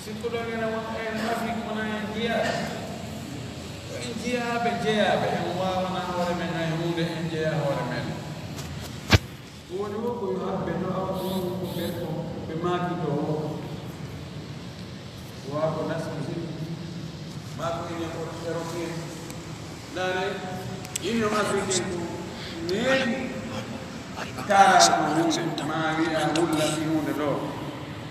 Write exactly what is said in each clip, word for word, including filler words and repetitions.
Sikkuɗon enen won, en Afrik wona en jiyaaɓe. Ko en jiyaaɓe, jeyaaɓe. En waawanaa hoore men hay huunde, en jeyaa hoore men. Ko woni fof ko yo habbe to awa ko woni ko ɓe, ko ɓe maaki to o. Wa ko nasɓe sikki. Maa ko enen ko Européen. Ndaare, Union Africaine ko neeɓi kaara ko huunde, ma wi'a wulla si huunde ɗo.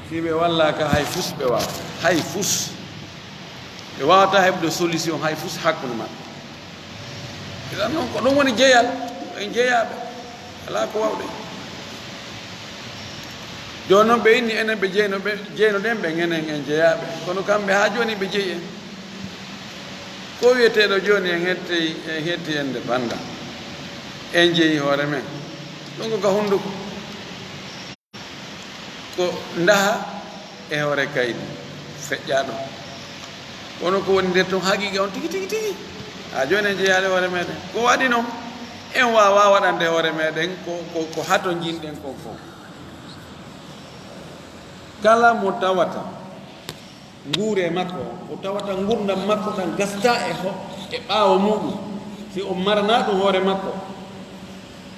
Si ɓe wallaaka hay fus ɓe waawa, hay fus. Ɓe waawata heɓde solution hay fus hakkunde maɓɓe. Idan non ko ɗum woni jeyal, en jeyaaɓe. Alaa ko waawɗen. Jooni non ɓe inni enen ɓe jeyno ɓe, jeyno ɗen ɓen enen en jeyaaɓe. Kono kamɓe haa jooni ɓe jeyi en. Ko wi'eteeɗo jooni en hetti, en hetti indépendant. En jeyi hoore men. Ɗum ko ka hunduko. Ko ndaha e hoore kaydi feƴƴaaɗo. Kono ko woni nder ton haqiiqa on tigi, tigi, tigi. Haa jooni en jeyaali hoore meɗen. Ko waɗi non, en waawaa waɗande hoore meɗen ko, ko, ko hato njiɗen kon fof. Kala mo tawata nguure makko, o tawata ngurndan makko ɗan gastaa e ho-, e ɓaawo muɗum, si o maranaa ɗum hoore makko,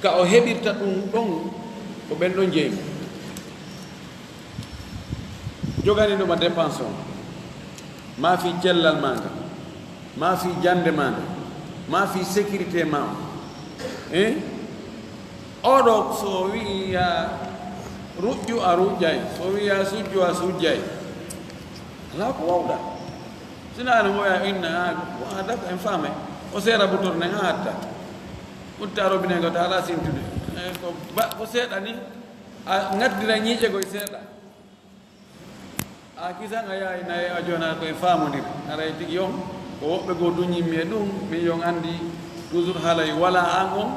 ka o heɓirta ɗum ɗon, ko ɓen ɗon jeyi mo. Joganiiɗo ma dépense on, maa fii cellal maa ngal, maa fii jannde maa ngal, maa fii sécurité maa on. Eh? Oɗo, so o wi'i ya ruƴƴu, a ruƴƴay. So o wi'i ya sujju, a sujjay. Alaa ko wawɗa. Sinaa no moya inna, ah, ah, d'accord, en faamay. O seera butor nden, haa hatta. Utta robinet ngo, ta alaa sintude. Eh, ko ba-, ko seeɗa ni, a ngaddira ñiiƴe goy seeɗa. A kisan a yahay naye a jona ko e faamondir. Haray tigi on, ko woɓɓe goo duñimmi e ɗum, min yon anndi toujours haray wala an on,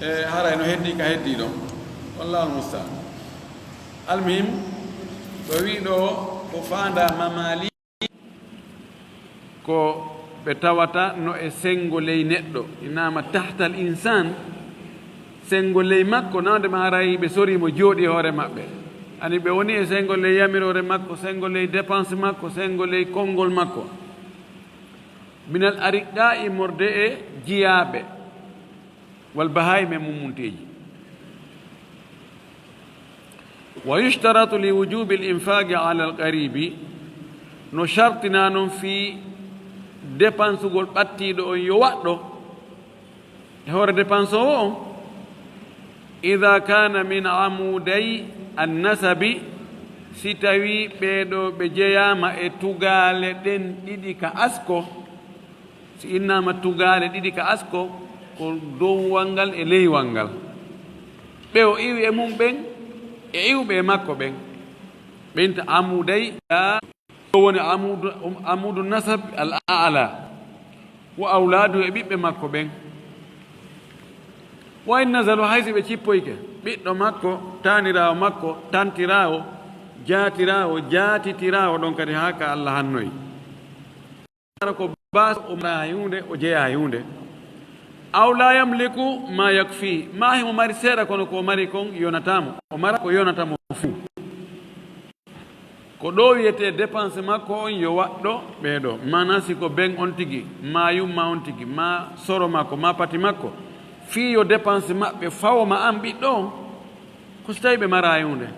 e haray no heddi ka heddi ɗon. Wallahul musta'an. Almuhim, ko wi'i ɗo, ko faanda mamali. Ko ɓe tawata no e senngo ley neɗɗo, innaama tahtal insaan, senngo ley makko, nawde ma haray ɓe sorii mo jooɗii hoore maɓɓe. Ani ɓe woni e senngo ley yamiroore makko, senngo ley dépense makko, senngo ley konngol makko. Minal ariqaa, immorde e jiyaaɓe. Wal bahaa'imi e mummunteeji. Wa yushtaratu li wujubil infaaqi alal qaribi, no shartinaa non fii dépensugol ɓattiiɗo on yo waɗɗo e hoore dépensoowo on, idaa kaana min amuuday annasabi, si tawii ɓee ɗoo ɓe jeyaama e tugaale ɗen ɗiɗi ka asko, Si innaama tugaale ɗiɗi ka asko, ko dowwal ngal e leywal ngal. Ɓe o iwi e mum ɓen, e iwɓe e makko ɓen. Ɓen ta amuday, ɗo woni amudu, um, amudu nasab al a'la. Wa awlaadu e ɓiɓɓe makko ɓen. Wa in nazalu, hay si ɓe cippoyke, ɓiɗɗo makko, taaniraawo makko, tantiraawo, jaatiraawo, jaatitiraawo, ɗon kadi haa ka Allah hannoyi. Ko baas o mara hay huunde, o jeyaa hay huunde. Aw laa yamliku maa yakfii, maa himo mari seeɗa kono ko o mari kon yonataa mo. O mara ko yonata mo fuu. Ko ɗoo wiyetee dépense makko on yo waɗɗo ɓee ɗoo. Maanaa si ko ben on tigi, maa yumma on tigi, maa soro makko, maa pati makko, fii yo dépense maɓɓe fawo ma an ɓiɗɗo on, ko si tawii ɓe maraa hay huunde.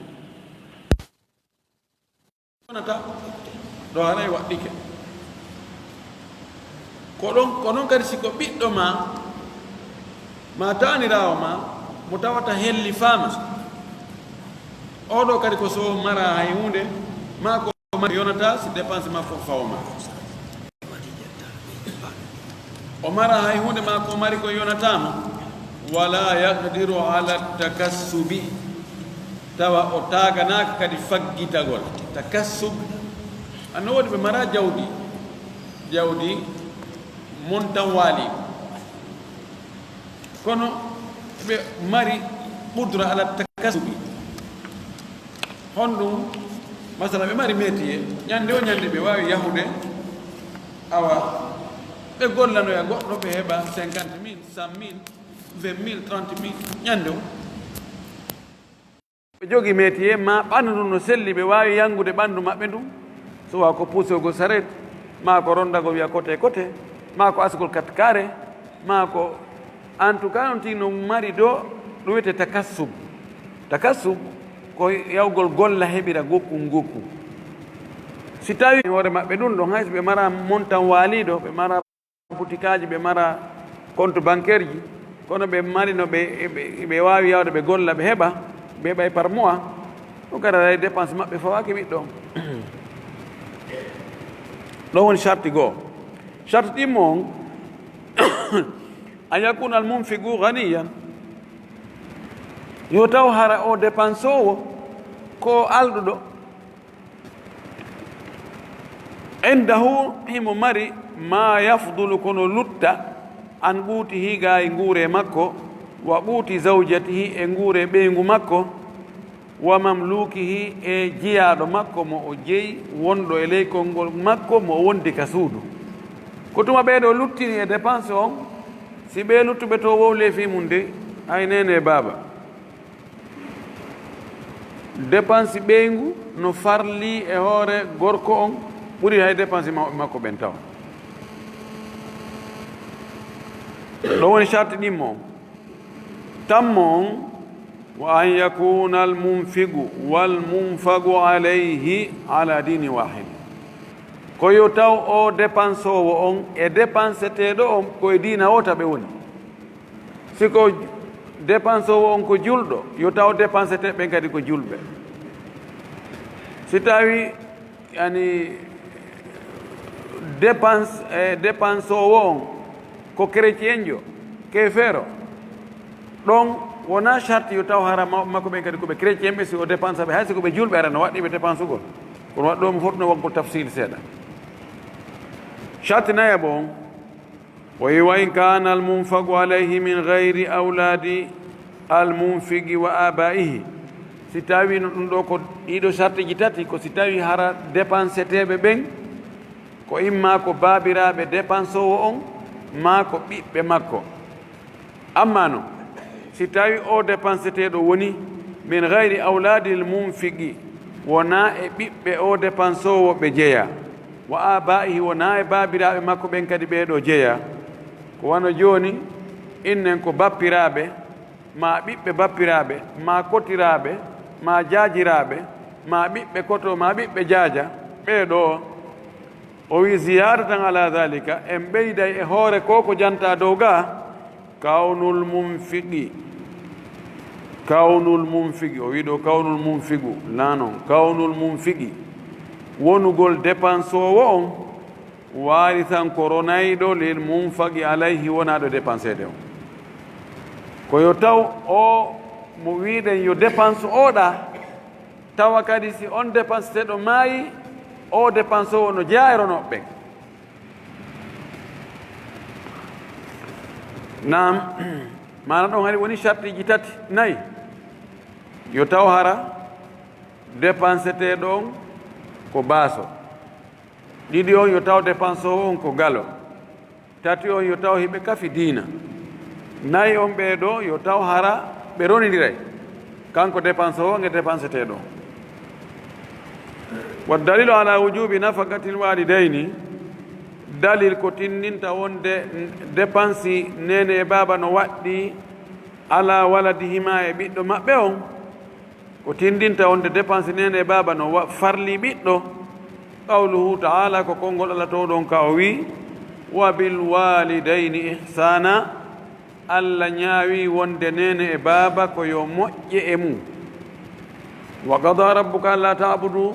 Wonata ɗo haray waɗɗike. Ko ɗon, ko non kadi si ko ɓiɗɗo ma, maa taaniraawo ma, mo tawata hellifaama, oo ɗoo kadi ko so mara hay huunde, maa ko mari yonata si dépense makko fawo ma. O mara hay huunde maa ko mari ko yonataama. Wala yaqdiru ala takassubi, tawa o taaganaaka kadi faggitagol. Takassub, anno woodi ɓe mara jawdi, jawdi montan waali. Kono ɓe mari qudra ala takassubi. Honɗum? Masala, ɓe mari métier, ñande o ñande ɓe waawi yahude, awa, ɓe gollanoya goɗɗo, ɓe heɓa cinquante mille, cent mille, vingt mille, trente mille, ñande o. Ɓe jogii métier, ma ɓandu ndun no selli, ɓe waawi yangude ɓandu maɓɓe ndun. Soit ko puusugol saret, maa ko ronndagol wi'a kote kote, maa ko asgol katkaare, maa ko, en tout cas, on tigi no mari do ɗum wi'etee takassub. Takassub ko yawgol golla heɓira gokku ngokku. Si tawi hoore maɓɓe ɗum ɗon, hay so ɓe mara montan waaliiɗo, ɓe mara butikaaji, ɓe mara compte bancaire ji, kono ɓe mari no ɓe, ɓe, ɓe waawi yawde ɓe golla, ɓe heɓa, ɓe ɓay par mois, ɗum kadi aray dépense maɓɓe fawaaki ɓiɗɗo on. Ɗon woni sarti goo. Sarti ɗimmo on, an yakuna al munfiqu ganiyan, yo taw hara o dépensoowo ko alɗuɗo. Indahu, himo mari, ma yafdulu, kono lutta, an quutihi, gaayi nguuree makko, wa quuti zawjatihi, e nguuree ɓeyngu makko, wa mamlukihi, e jiyaaɗo makko mo o jeyi wonɗo e ley konngol makko mo o wondi ka suudu. Ko tuma ɓee ɗoo luttini e dépense on, si ɓee luttuɓe to wowlee fii mun de, hay neene e baaba. Dépense ɓeyngu no farli e hoore gorko on ɓuri hay dépense ma-, makko ɓen taw. Ɗo woni sarti ɗimmo on. Tammo on, wa an yakuna al munfiqu wal munfaqu alayhi ala dini wahid. Ko yo taw o dépensoowo on e dépenseteeɗo on ko e diina wota ɓe woni. Si ko dépensoowo on ko julɗo, yo taw dépenseteeɓe ɓen kadi ko julɓe. Si tawi, yani, dépense, e dépensoowo on ko chrétienjo, keefeero, ɗon wonaa sarti yo taw hara ma-, makko ɓen kadi ko ɓe chrétien ɓe, si o dépense ɓe, hay si ko ɓe julɓe, hara no waɗɗii ɓe dépensugol. Kono waɗɗoo mo foti no waggol tafsil seeɗa. Sarti nayaɓo on, o wi, wa in kana al munfaqu alayhi min ghayri awladi al munfiqi wa abaihi. Si tawi no ɗum ɗo ko ɗiɗo sartiji tati, ko si tawi hara dépenseteeɓe ɓen ko imma ko baabiraaɓe dépensoowo on, maa ko ɓiɓɓe makko. Amma non, si tawi o dépenseteeɗo woni min ghayri awladil munfiqi, wonaa e ɓiɓɓe o dépensoowo ɓe jeyaa, wa abaihi, wonaa e baabiraaɓe makko ɓen kadi ɓee ɗoo jeyaa, ko wano jooni, innen ko bappiraaɓe, maa ɓiɓɓe bappiraaɓe, maa kotiraaɓe, maa jaajiraaɓe, maa ɓiɓɓe koto, maa ɓiɓɓe jaaja, ɓee ɗoo, o wi'i, ziyadatan ala dhalika, en ɓeyday e hoore ko ko jantaa dow ga, kawnul munfiqi, kawnul munfiqi, o wi'i ɗoo kawnul munfiqu, naa non, kawnul munfiqi, wonugol dépensoowo on, waarisan ko ronayɗo lil munfaqi alayhi wonaaɗo dépenseede on. Ko yo taw o mo wi'ɗen yo dépense o ɗa, tawa kadi si on dépenseteeɗo maayi, o dépensoowo no jeyaa e ronooɓe ɓen. Naam, maana ɗon hari woni sartiiji tati, nayi. Yo taw hara dépenseteeɗo on ko baaso. Ɗiɗi on yo taw dépensoowo on ko galo. Tati on yo taw hiɓe kafi diina. Nayi on ɓee ɗoo yo taw hara ɓe ronindiray. Kanko dépensoowo on e dépenseteeɗo on. Wa dalilu ala wujubi nafaqatil walidayni. Dalil ko tinndinta wonde dépense neene e baaba no waɗɗi ala waladihima e ɓiɗɗo maɓɓe on. Ko tinndinta wonde dépense neene e baaba no wa-, farli ɓiɗɗo. Qawluhu ta'ala, ko konngol Allah towɗo on ka o wi'i, wa bil walidayni ihsana, Allah ñaawi wonde neene e baaba ko yo moƴƴe e mum. Wa qada rabbuka alla ta'budu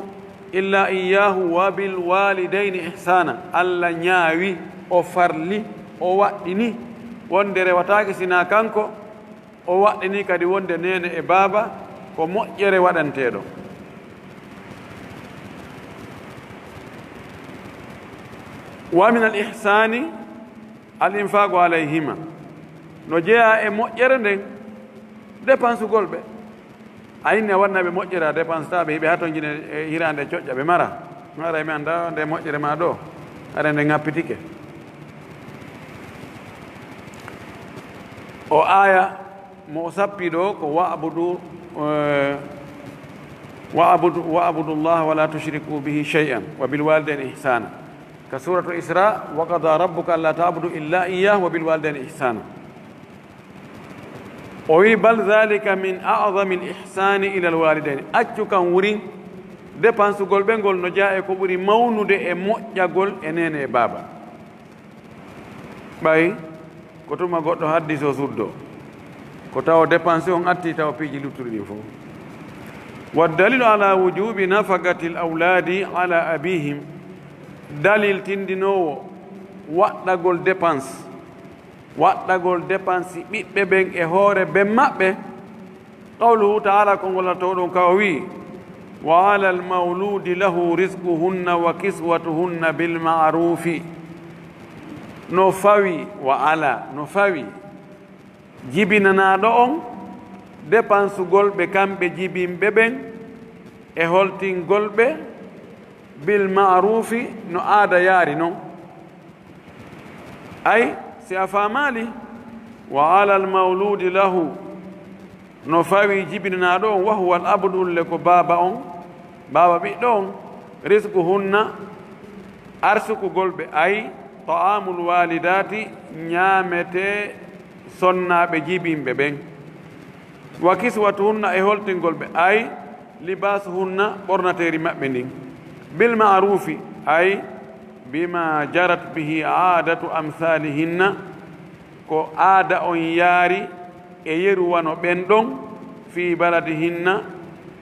illa iyyahu wa bil walidayni ihsana, Allah ñaawi, o farli, o waɗɗini wonde rewataake sinaa kanko, o waɗɗinii kadi wonde neene e baaba ko moƴƴere waɗanteeɗo. Wa min al ihsani al infaqu alayhima. No jeyaa e moƴƴere nden, dépensugol ɓe. A inni a waɗna ɓe moƴƴere, a dépenseta ɓe, hiɓe hatonjine e hiraande coƴƴa, ɓe mara. No ara e mi annda nde moƴƴere ma ɗo, ara nde ŋappitike. O aaya mo o sappi ɗo ko wa'budu, eh, Wa'budu, wa'budu Allaha wa la tushriku bihi shay'an wa bil walidayni ihsana. Ka Suratu Isra, wa qada rabbuka alla ta'budu illa iyyahu wa bil walidayni ihsana. O wi'i, "Bal dhalika min a'zami al ihsani ila al walidayni." Accu kan wurin, depansugol ɓe ngol no jeyaa e ko ɓuri mawnude e moƴƴagol e neene e baaba. Ɓay ko tuma goɗɗo haddisoo suddoo, ko tawo depansi on atti tawa piiji luttuɗi ɗin fow. Wa dalilu ala wujubi nafaqati al awladi ala abihim, dalil tindinoowo waɗɗagol depans, waɗɗagol depansi ɓiɓɓe ɓen e hoore ben maɓɓe. Qawluhu ta'ala, konngol Alla towɗo on ka o wi'i, "Wa alal mawludi lahu rizquhunna wa kiswatuhunna bil ma'rufi." No fawi, wa ala, no fawi jibinanaaɗo on depansugol ɓe kamɓe jibinɓe ɓen e holtingol ɓe bil ma'rufi no aada yaari non. Ay, si a faamaali, wa alal mawludi lahu, no fawi jibinanaaɗo on, wa huwa al abu, ɗun le ko baaba on, baaba ɓiɗɗo on, rizquhunna, arsukugol ɓe, ay, ta'amul walidati, ñaametee sonnaaɓe jibinɓe ɓen. Wa kiswatuhunna, e holtingol ɓe, ay libaasuhunna, ɓornateeri maɓɓe ndin, bil ma'rufi, ay bima jarat bihi aadatu amsalihinna, ko aada on yaari e yeru wano ɓen ɗon, fi baladihinna,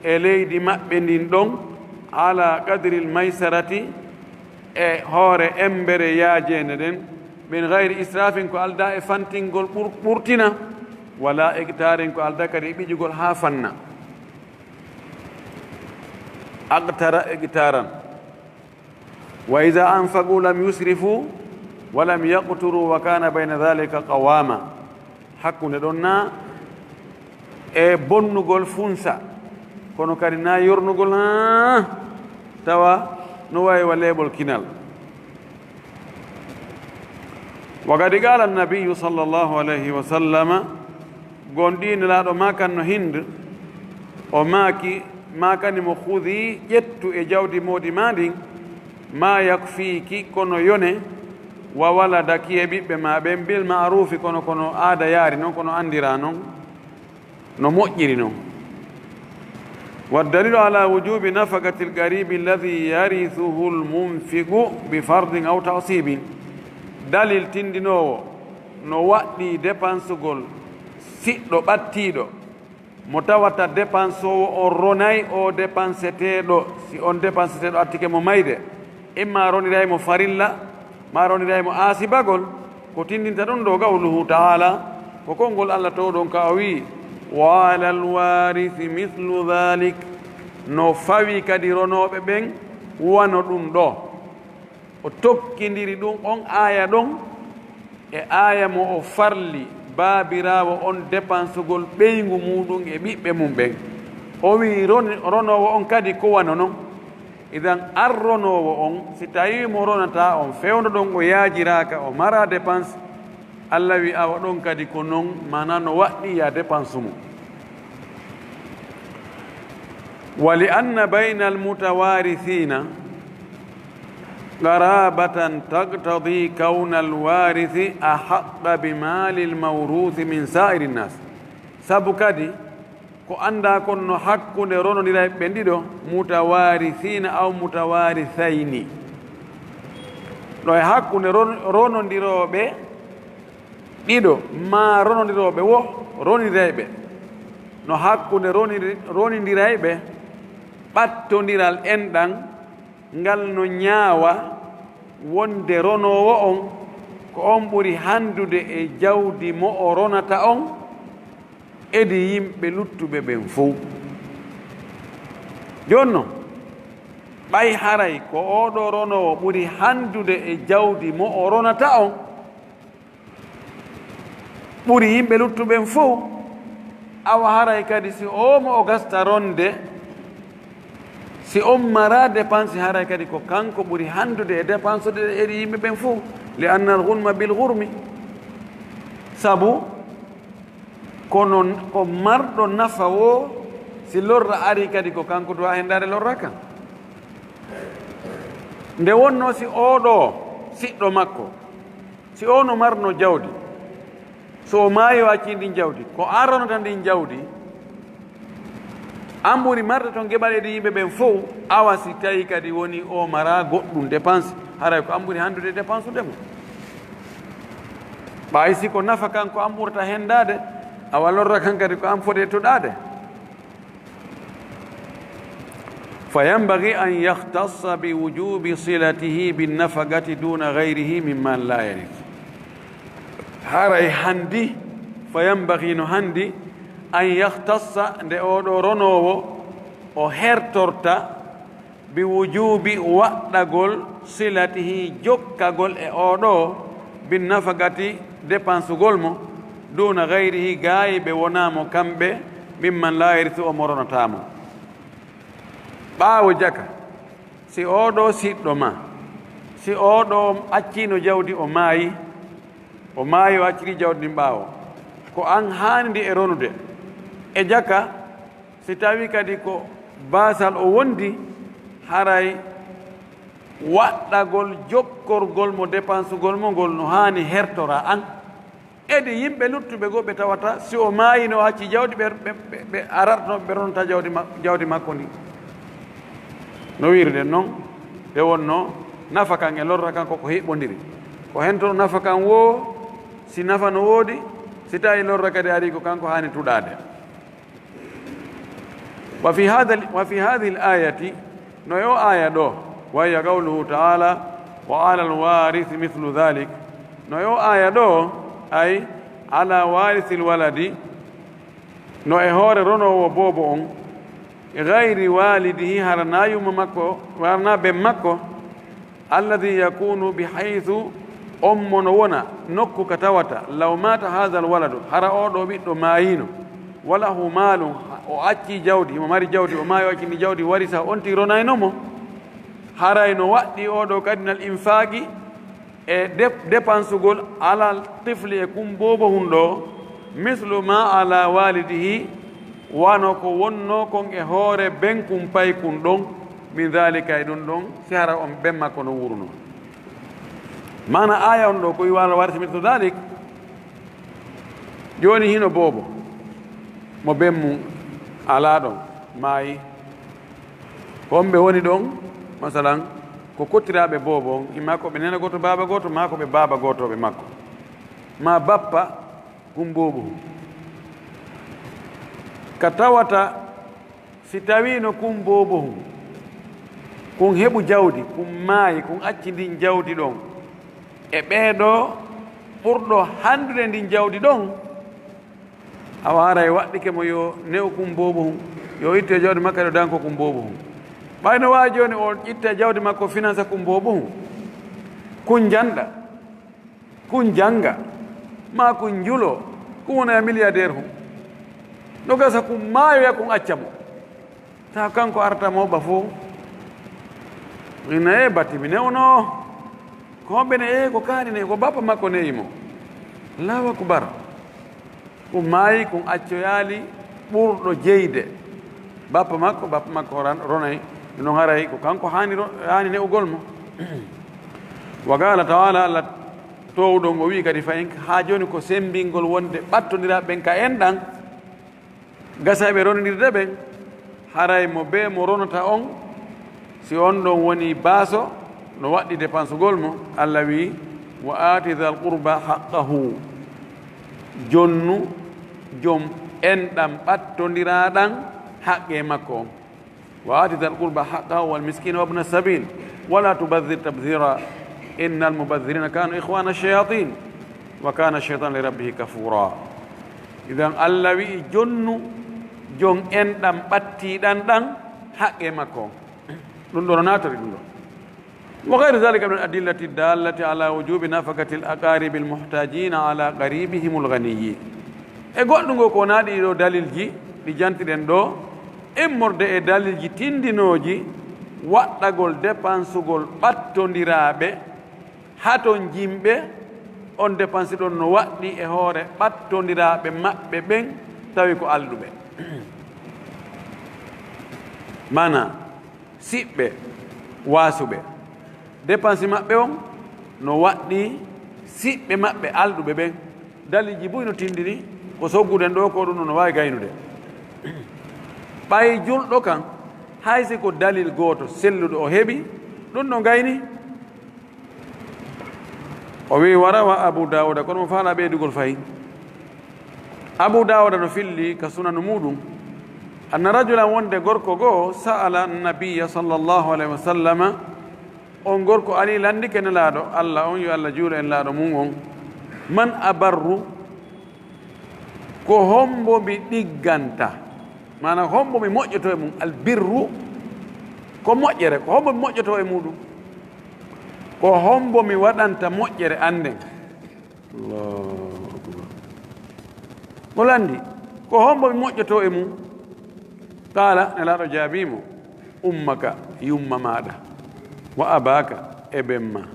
e leydi maɓɓe ndin ɗon, ala qadril maysarati, e hoore embere yaajeende nden, min gayri israafin, ko aldaa e fantingol ɓur-, ɓurtina, wala iqtaarin, ko aldaa kadi e ɓiƴugol haa fanna. Aqtara iqtaaran. Wa iza anfaqu lam yusrifu wa lam yaqturu wa kana bayna dhalika qawama. Hakkunde ɗon na e bonnugol funsa, kono kadi na yornugol, haa tawa no wawi wa leeɓol kinal. Wa qad qala an-nabiyyu sallallahu alayhi wa sallama, gonɗi Nelaaɗo maakanno Hind, o maaki, maakani mo, "Khudhi, ƴettu e jawdi moodi maa ndin, ma yakfiki, kono yone, wa waladaki, e ɓiɓɓe maa ɓen, bil ma'rufi, kono, kono aada yaari non, kono andiraa non." No moƴƴiri non. Wa dalilu ala wujubi nafaqati al-qaribi alladhi yarithuhu al-munfiqu bi fardin aw ta'sibin. Dalil tindinoowo no waɗɗii depansugol siɗɗo ɓattiiɗo, mo tawata depansoowo on ronay o depanseteeɗo, si on depanseteeɗo attike mo mayde, imma roniray mo farilla, ma roniray mo aasibagol, ko tindinta ɗun ɗoo, qawluhu ta'ala, ko konngol Alla towɗo on ka o wi'i, "Wa alal waarisi mislu dhalik." No fawi kadi ronooɓe ɓen wano ɗun ɗoo. O tokkindiri ɗun on aaya ɗon e aaya mo o farli baabiraawo on depansugol ɓeyngu muuɗun e ɓiɓɓe mun ɓen. O wi'i ron-, ronoowo on kadi ko wano non. Idan, an ronoowo on, si tawii mo ronataa on, fewndo ɗon o yaajiraaka, o maraa depans, Alla wi'i, awa ɗon kadi ko non, maanaa no waɗɗii ya depansu mo. Wa li anna baynal mutawaarisiina qaraabatan taqtadii kawnal waarisi ahaqqa bi maalil mawruusi min saa'iri nnaas. Sabu kadi, ko anndaa kon no hakkunde ronondirayɓe ɓen ɗiɗo, mutawaarisiina aw mutawaarisayni. No e hakkunde ron-, ronondirooɓe ɗiɗo, maa ronondirooɓe wo ronirayɓe. No hakkunde roniri-, ronindirayɓe, ɓattondiral enɗan ngal no ñaawa wonde ronoowo on ko on ɓuri hanndude e jawdi mo o ronata on, edi yimɓe luttuɓe ɓen fow. Jooni non, ɓay haray ko oo ɗoo ronoowo ɓuri hanndude e jawdi mo o ronata on, ɓuri yimɓe luttuɓen fow, awa haray kadi si oo mo o gasta ronde, si on maraa depansi, haray kadi ko kanko ɓuri hanndude e depansude edi yimɓe ɓen fow, li anna al ghunma bil ghurmi. Sabu, kono ko marɗo nafa woo, Si lorra arii kadi, ko kanko duwaa hendaade lorra kan. Nde wonnoo si oo ɗoo siɗɗo makko, si oo no marno jawdi, so o maayii o accii ndin jawdi, ko an ronata ndin jawdi, an ɓuri marde ton geɓal e ɗi yimɓe ɓen fow, awa si tawii kadi wonii o maraa goɗɗun dépense, haray ko an ɓuri handude dépensude mo. Ɓay si ko nafa kan ko an ɓurata hendaade, awa lorra kan kadi ko an foti e toɗaade. فينبغي أن يختص بوجوب صلته بالنفقة دون غيره ممن لا يرث. Haray handi, فينبغي no handi, أن يختص nde oo ɗoo ronoowo o hertorta, بوجوب waɗɗagol صلته jokkagol e oo ɗoo بالنفقة dépensugol mo دون غيره gaay ɓe wonaa mo kamɓe ممن لا يرث o mo ronataa mo. Ɓaawo jaka, si oo ɗoo siɗɗo maa, si oo ɗoo acciino jawdi o maayi, o maayi o acciri jawdi ndin ɓaawo, ko an haani ndi e ronude. E jaka, si tawii kadi ko baasal o wondi, haray waɗɗagol jokkorgol mo dépensugol mo ngol no haani hertora an. Edi yimɓe luttuɓe goo ɓe tawata si o maayii no o acci jawdi ɓe, ɓe, ɓe, ɓe arata no ɓe ronta jawdi ma-, jawdi makko ndin. No wi'irden non, nde wonnoo nafa kan e lorra kan ko ko hiɓɓondiri. Ko hen to nafa kan woo, si nafa no woodi, si tawii lorra kadi arii ko kanko haani tuɗaade. وفي هذا، وفي هذه الآية no e oo aaya ɗoo, وهي قوله تعالى: وعلى الوارث مثل ذلك. No e oo aaya ɗoo, أي على وارث الولد, no e hoore ronoowo boobo on, غير والده, hara naa yumma makko, hara naa ben makko, الذي يكون بحيث on mo no wona nokku ka tawata, لو مات هذا الولد, hara oo ɗoo ɓiɗɗo maayiino, وله مال, o accii jawdi, himo mari jawdi, o maayi o accii ndi jawdi, ورثه, on tigi ronayno mo, haray no waɗɗii oo ɗoo kadi من الإنفاق e dep-, dépensugol على الطفل e kun boobo hun ɗoo, مثل ما على والده, wano ko wonnoo kon e hoore ben kun paykun ɗon, من ذلك e ɗun ɗon, si hara on ben makko no wuuruno. Maana aaya on ɗoo ko وعلى الوارث مثل ذلك, jooni hino boobo mo ben mun alaa ɗon, maayi. Ko homɓe woni ɗon? Masalan, ko kottiraaɓe boobo on, imma ko ɓe neene gooto, baaba gooto, maa ko ɓe baaba gootooɓe makko, maa bappa kun boobo hun. Ka tawata si tawiino kun boobo hun, kun heɓu jawdi, kun maayi, kun acci ndin jawdi ɗon e ɓee ɗoo, ɓurɗo handude ndin jawdi ɗon, awa haray waɗɗike mo yo ne'u kun boobo hun, yo ittu e jawdi makko ɗo danko kun boobo hun. Ɓay no waawi jooni o itta e jawdi makko finansa kun boobo hun, kun jannɗa, kun jannga, maa kun njuloo, kun wona e milliardaire hun. No gasa kun maayoya kun acca mo. Tawa kanko arata mo ba fow. Ina e batti mi ne'uno. Ko homɓe ne e ko kaani ne ko bappa makko ne'i mo. Allahu akbar. Ko maayi, ko accoyaali ɓurɗo jeyde bappa makko, bappa makko ran-, ronay, no haray ko kanko haani ro-, haani ne'ugol mo. Wa qaala ta'aala, Allah toowɗo on o wi'i kadi, fa in, haa jooni ko semmbingol wonde ɓattondiraaɓe ɓen ka enɗan, gasa ɓe ronondirde ɓen, haray mo bee mo ronata on, si on ɗon woni baaso, no waɗɗi depensugol mo, Allah wi'i, wa aati dhal qurba haqqahu, jonnu jom enɗan ɓattondiraaɗan haqqee makko on. Wa aati dhal qurba haqqahu wal miskiina wabna sabiil, wa laa tubadhdhir tabdhiira, innal mubadhdhiriina kaanuu ikhwaana shayaatiin, wa kaana shaytaanu li rabbihi kafuuraa. Idan Allah wi'i jonnu jom enɗan ɓattiiɗan ɗan haqqee makko on. Ɗun ɗon no naatiri ɗun ɗon. Wa ghayru dhalika min al-adillati ad-dallati ala wujubi nafaqati al-aqaribi al-muhtajina ala qaribihim al-ghaniyyi. E goɗɗun goo ko wonaa ɗii ɗoo dalilji ɗi jantiɗen ɗoo, immorde e dalilji tindinooji waɗɗagol depensugol ɓattondiraaɓe hatonjinɓe, on depense ɗon no waɗɗii e hoore ɓattondiraaɓe maɓɓe ɓen tawi ko alɗuɓe. Maanaa, siɓɓe waasuɓe. Depansi maɓɓe on no waɗɗii siɓɓe maɓɓe alɗuɓe ɓen. Daliiji buy no tindini ko sogguɗen ɗoo ko ɗun no waawi gaynude. Ɓay julɗo kan, hay si ko dalil gooto selluɗo o heɓi, ɗun no gayni. O wi'i, "Wa rawa Abu Dawuda", kono mo faalaa ɓeydugol fahin. Abu Dawuda no filli ka sunanu muuɗun, anna rajulan, wonde gorko goo, sa'ala nabiyya sallallahu alayhi wa sallama, on gorko ari landike Nelaaɗo Alla on, yo Alla juulu e Nelaaɗo mun on, "Man abarru?" Ko hombo mi ɗigganta? Maanaa, hombo mi moƴƴotoo e mun? Albirru ko moƴƴere. Ko hombo mi moƴƴotoo e muuɗun? Ko hombo mi waɗanta moƴƴere an nden? Allahu akbar. Mo lanndi, ko hombo mi moƴƴotoo e mun? Qaala, Nelaaɗo jaabii mo, "Ummaka, yumma maaɗa, wa abaaka, e ben maa,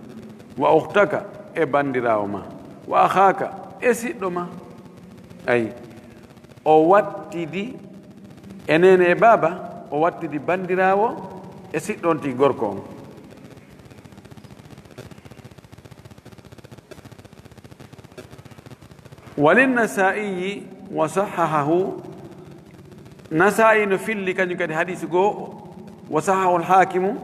wa ukhtaka, e bandiraawo maa, wa akhaaka, e siɗɗo maa." Ay, o wattidi e neene e baaba, o wattidi bandiraawo e siɗɗo on tigi gorko on. Walin Nasaa'i wa sahhahahu, Nasaa'i no filli kañum kadi hadiisi goo, wa sahhahu al-Haakimu,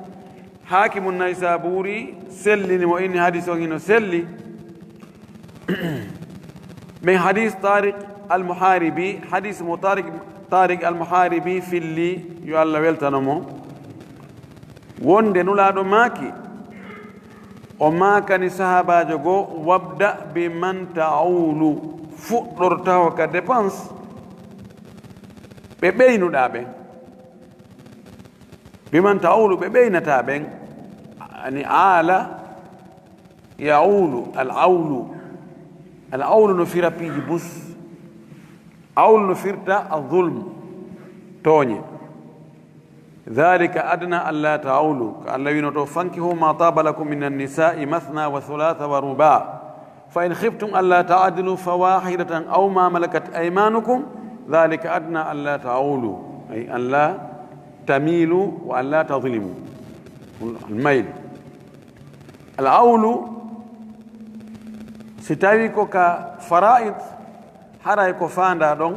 Haakimu Naysaabuuri sellini mo, inni hadiisi on hino selli. Min hadiis Taariq al-Muhaaribi, hadiisi mo Taariq, Taariq al-Muhaaribi filli, yo Alla weltano mo, wonde Nulaaɗo maaki, o maakani sahaabaajo goo, "Wabda bi man ta'ulu", fuɗɗor taho ka dépense ɓe ɓeynuɗaa ɓen. Bi man ta'ulu, ɓe ɓeynataa ɓen. Ani aala, ya'ulu, al awlu. Al awlu no fira piiji bus. Awlu no firta al zulm, tooñe. Dhalika adna alla ta'ulu. Ko Alla wino to, "Fankihu ma taba lakum minan nisa'i mathna wa thulatha wa ruba'. Fa in khiftum alla ta'dilu fa wahidatan aw ma malakat aymanukum. Dhalika adna alla ta'ulu." Ay, alla tamilu wa alla tadhlimu. Al mayl. Al awlu, si tawi ko ka fara'id, haray ko faandaa ɗon,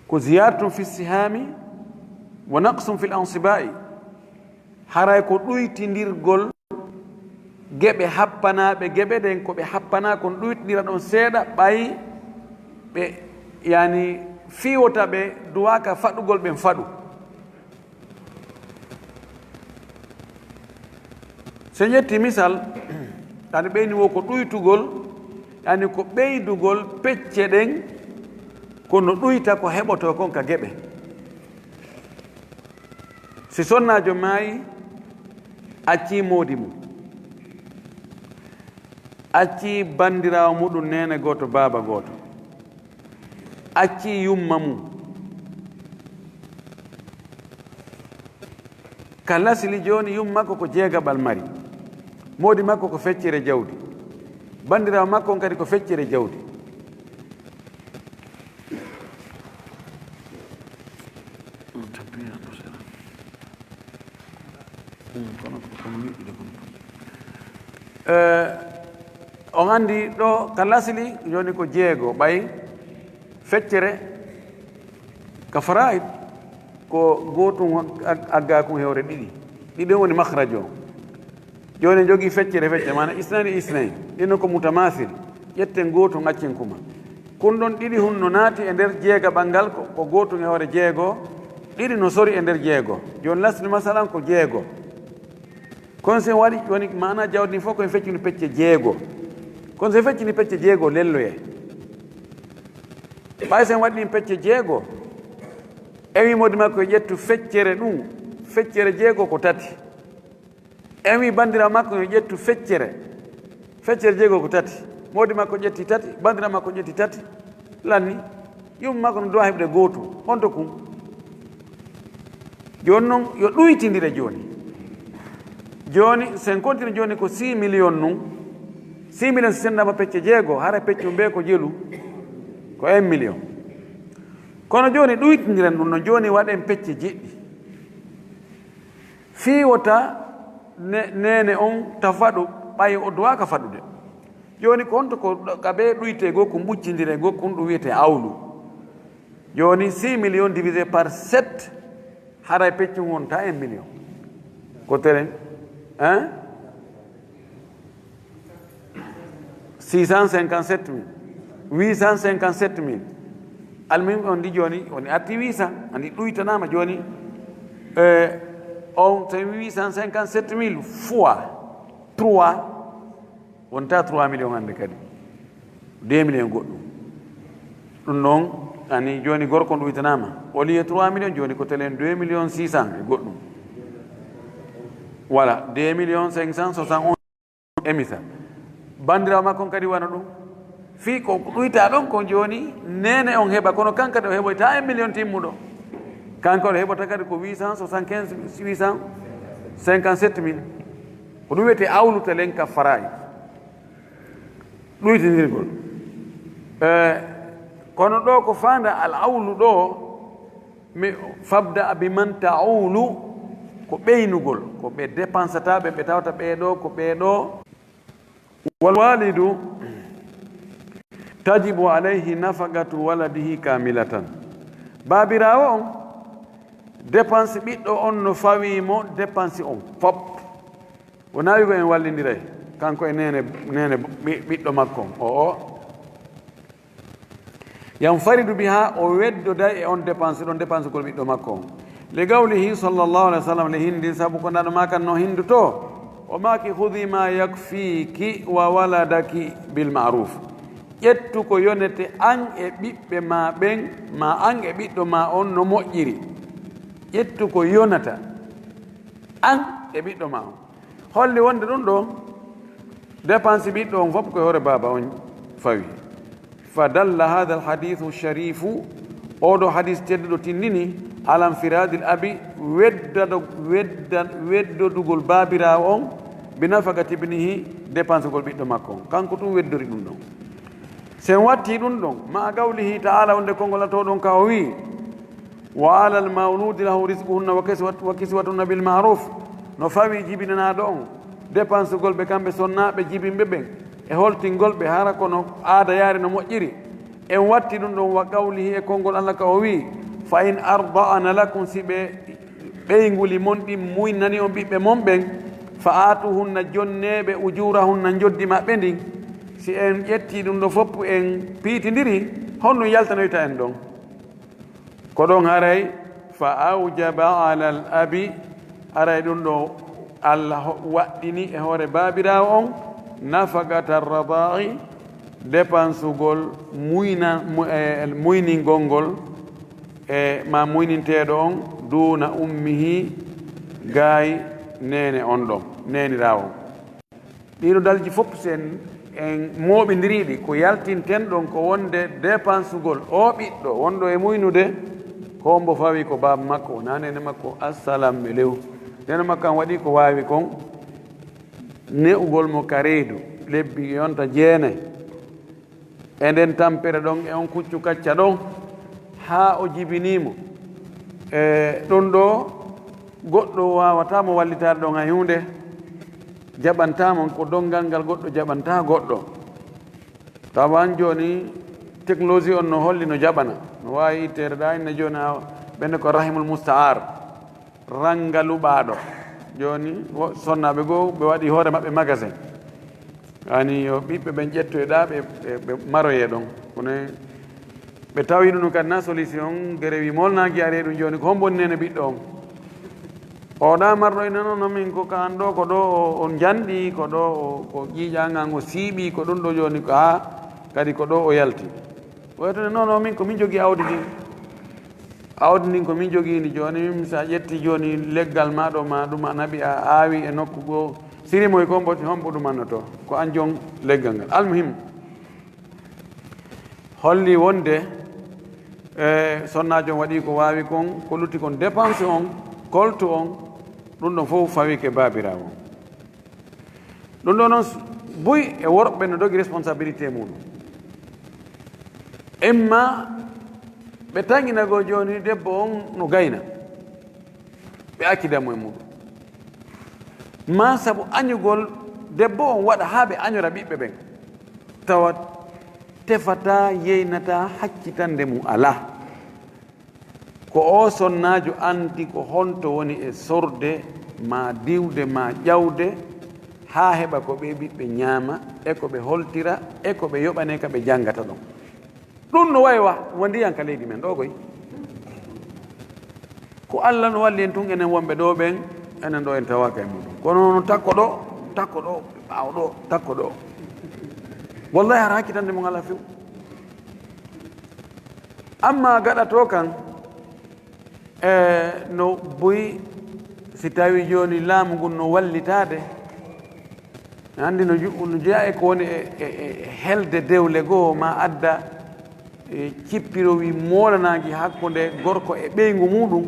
ko ziyadatun fi sihami wa naqsun fil ansiba'i. Haray ko ɗuytindirgol geɓe happanaaɓe geɓe ɗen, ko ɓe happanaa kon ɗuytindira ɗon seeɗa, ɓay ɓe, yani, fiiwota ɓe duwaaka faɗugol ɓen faɗu. So en ƴetti misal, yani ɓeyni wo ko ɗuytugol, yani ko ɓeydugol pecce ɗen, ko no ɗuyta ko heɓotoo kon ka geɓe. Si sonnaajo maayi, accii moodi mum, accii banndiraawo muɗum neene gooto, baaba gooto, accii yumma mum. Ka lasli jooni, yumma makko ko jeegaɓal mari, moodi makko ko feccere jawdi, banndiraawo makko on kadi ko feccere jawdi. Eh, on anndi ɗo ka lasli jooni ko jeego, ɓay feccere ka fara'id ko gootun ag-, aggaakun hewre ɗiɗi. Ɗiɗi on woni makhrajo. Jooni en jogii feccere feccere, maana isnayni isnayni. Ɗin non ko mutamasil. Ƴetten gootun, accen kuma. Kun ɗon ɗiɗi hun no naati e nder jeegaɓal ngal, ko, ko gootun e hoore jeego, ɗiɗi no sori e nder jeego. Jooni lasli masalan ko jeego. Kono si en waɗi, woni maana jawdi ndin fof ko en feccini pecce jeego. Kono si en feccini pecce jeego, lelloye. Ɓay si en waɗi ɗin pecce jeego, en wi moodi makko yo ƴettu feccere ɗum, feccere jeego ko tati. En wi banndiraawo makko yo ƴettu feccere, feccere jeego ko tati. Moodi makko ƴetti tati, banndiraawo makko ƴetti tati, lanni. Yumma makko no duwaa heɓude gootum. Honto kun? Jooni non, yo ɗuytindire jooni. Jooni, si en kontine jooni ko six millions nun. Six millions si senndaama pecce jeego, hara peccu mbee ko jelu, ko un million. Kono jooni ɗuytindiren ɗum no, jooni waɗen pecce jeɗɗi. Fii wota ne-, neene on ta faɗu, ɓay o duwaaka faɗude. Jooni ko honto ko ɗo-, ka ɓe ɗuyte goo, ko ɓuccindire goo, ko ɗum wi'etee awlu. Jooni six millions divisé par sept, haray peccun wonta un million. Ko telen, hein? Six cent cinquante-sept mille. Huit cent cinquante-sept mille. Almuhim, on di jooni, on arti huit cents, andi ɗuytanaama jooni, eh, on tawi huit cent cinquante-sept mille fois trois, wonta trois millions hannde kadi. Deux millions goɗɗum. Ɗum noon, ani jooni gorko on ɗuytanaama. Au lieu trois millions, jooni ko telen deux millions six cents e goɗɗum. Voilà, deux millions cinq cent soixante-onze. E misal, banndiraawo makko on kadi wano ɗum. Fii ko ɗuytaa ɗon kon jooni, neene on heɓa, kono kan kadi o heɓoyta un million timmuɗo. Kanko o heɓata kadi ko huit cent soixante-quinze, huit cent cinquante-sept mille. Ko ɗum wiyetee awlu telen ka fara'i. Ɗuytindirgol. Eh, kono ɗoo ko faanda al awlu ɗoo, mi fabda bi man ta'ulu, ko ɓeynugol, ko ɓe dépensata ɓe, ɓe tawata ɓee ɗoo, ko ɓee ɗoo. Wal walidu tajibu alayhi nafaqatu waladihi kamilatan. Baabiraawo on, dépense ɓiɗɗo on no fawii mo dépense on fop. Wonaa wi'ugo en wallindiray, kanko e neene, neene ɓi-, ɓiɗɗo makko on. O, o. Yanfaridu biha, o weddoday e on dépense ɗon, dépensegol ɓiɗɗo makko on. Li qawlihi sallallahu alayhi wa sallam, le hindi, sabu ko Nulaaɗo maakan no hindotoo. O maaki, "Khudhi ma yakfiki wa waladaki bil ma'ruf." Ƴettu ko yonete an e ɓiɓɓe ma ɓen, ma an e ɓiɗɗo ma on no moƴƴiri. Ƴettu ko yonata an e ɓiɗɗo ma on. Holli wonde ɗum ɗoo, dépense ɓiɗɗo on fof ko e hoore baaba on fawi. Fa dalla hadha al hadithu sharifu, oo ɗoo hadis tedduɗo tindini, ala infiradil abi, weddado-, wedda-, weddodugol baabiraawo on, bi nafaqati ibnihi, dépensegol ɓiɗɗo makko on. Kanko tun weddori ɗum ɗon. Si en wattii ɗum ɗon, ma'a qawlihi ta'ala, wonde konngol Alla too ɗon ka o wi'i, "Wa alal mawludi lahu rizquhunna wa kiswat-, wa kiswatuhunna bil ma'ruf." No fawii jibinanaaɗo on dépensegol ɓe kamɓe sonnaaɓe jibinɓe ɓen, e holtingol ɓe hara kono aada yaari no moƴƴiri. En watti ɗum ɗon wa qawlihi e konngol Alla ka o wi'i, "Fa in arda'na lakum," si ɓe ɓeynguuli mon ɗin muynani on ɓiɓɓe mon ɓen, "fa aatuhunna," jonnee ɓe, "ujuurahunna," njoddi maɓɓe ndin. Si en ƴettii ɗum ɗoo fof en piitindiri, honɗum yaltanoyta en ɗon? Ko ɗon haray, fa awjaba alal abi, haray ɗum ɗoo Alla ho-, waɗɗini e hoore baabiraawo on, nafaqata rada'i, dépensegol muyna-, mu-, e, muyningol ngol, e ma muyninteeɗo on, duuna ummihi, gaay neene on ɗon, neeniraawo on. Ɗii ɗoo dalji fof, si en, en mooɓindirii ɗi, ko yaltinten ɗon ko wonde dépensegol oo ɓiɗɗo wonɗo e muynude, ko hombo fawi ko baaba makko, wonaa neene makko. Assalam e lew. Neene makko an waɗii ko waawi kon, ne'ugol mo ka reedu, lebbi yonta jeenay. E nden tampere ɗon, e on kuccu kacca ɗon, haa o jibinii mo. E ɗon ɗoo, goɗɗo waawataa mo wallitaade ɗon hay huunde, jaɓantaa mo, ko donngal ngal goɗɗo jaɓantaa goɗɗo. Tawa an jooni, technologie on no holli no jaɓana, no waawi itteede ɗaa inne jooni, a, ɓenne ko rahimul musta'ar. Rannga luɓaaɗo. Jooni, wo-, sonnaaɓe goo, ɓe waɗi hoore maɓɓe magasin. Ani yo ɓiɓɓe ɓen ƴettoye ɗaa, ɓe, ɓe, ɓe maroye ɗon. Kono ɓe tawi ɗum kadi na solution, gere wi molnaaki ari e ɗum jooni, ko hombo woni neene ɓiɗɗo on? O ɗaa marɗo ina noon, no min ko ka an ɗoo, ko ɗoo o, o njanɗi, ko ɗoo o, ko ƴiiƴan an o siiɓi, ko ɗum ɗoo jooni, ko haa kadi ko ɗoo o yalti. Woytude, "Non, non, min ko min jogii awdi ndin. Awdi ndin ko min jogii ndi jooni, min, sa ƴetti jooni leggal maa ɗoo, ma ɗum a naɓi, a aawi e nokku goo, sirimoy ko mboɗi, hombo ɗum annotoo? Ko an jon leggal ngal." Almuhim, holli wonde, e, sonnaajo on waɗii ko waawi kon, ko lutti kon dépense on, koltu on, ɗum ɗon fof fawike baabiraawo on. Ɗum ɗoo noon, buy e worɓe no dogi responsabilité muɗum. Imma Ɓe tanginagol jooni debbo on no gayna, ɓe accida mo e muuɗum. Maa sabu añugol debbo on waɗa haa ɓe añora ɓiɓɓe ɓen, tawa tefataa, yeynataa, haccitannde mum alaa. Ko oo sonnaajo anndi ko honto woni e sorde, maa diwde, maa ƴawde, haa heɓa ko ɓee ɓiɓɓe ñaama, e ko ɓe holtira, e ko ɓe yoɓanee ka ɓe janngata ɗon. Ɗun no wayi wa, wa ndiyan ka leydi men ɗoo koy. Ko Alla no walli en tun, enen wonɓe ɗoo ɓen, enen ɗoo en tawaaka e muuɗum. Kono no takko ɗoo, takko ɗoo, ɓaawo ɗoo, takko ɗoo. Wallahi, hara hakkitannde mum alaa few. Amma gaɗa to kan, e no buy, si tawi jooni laamu ngun no wallitaade, anndi no ju-, no jeyaa e ko woni e, e, e helde dewle goo, maa adda, e, cippirowii moolanaange hakkunde gorko e ɓeyngu muuɗum.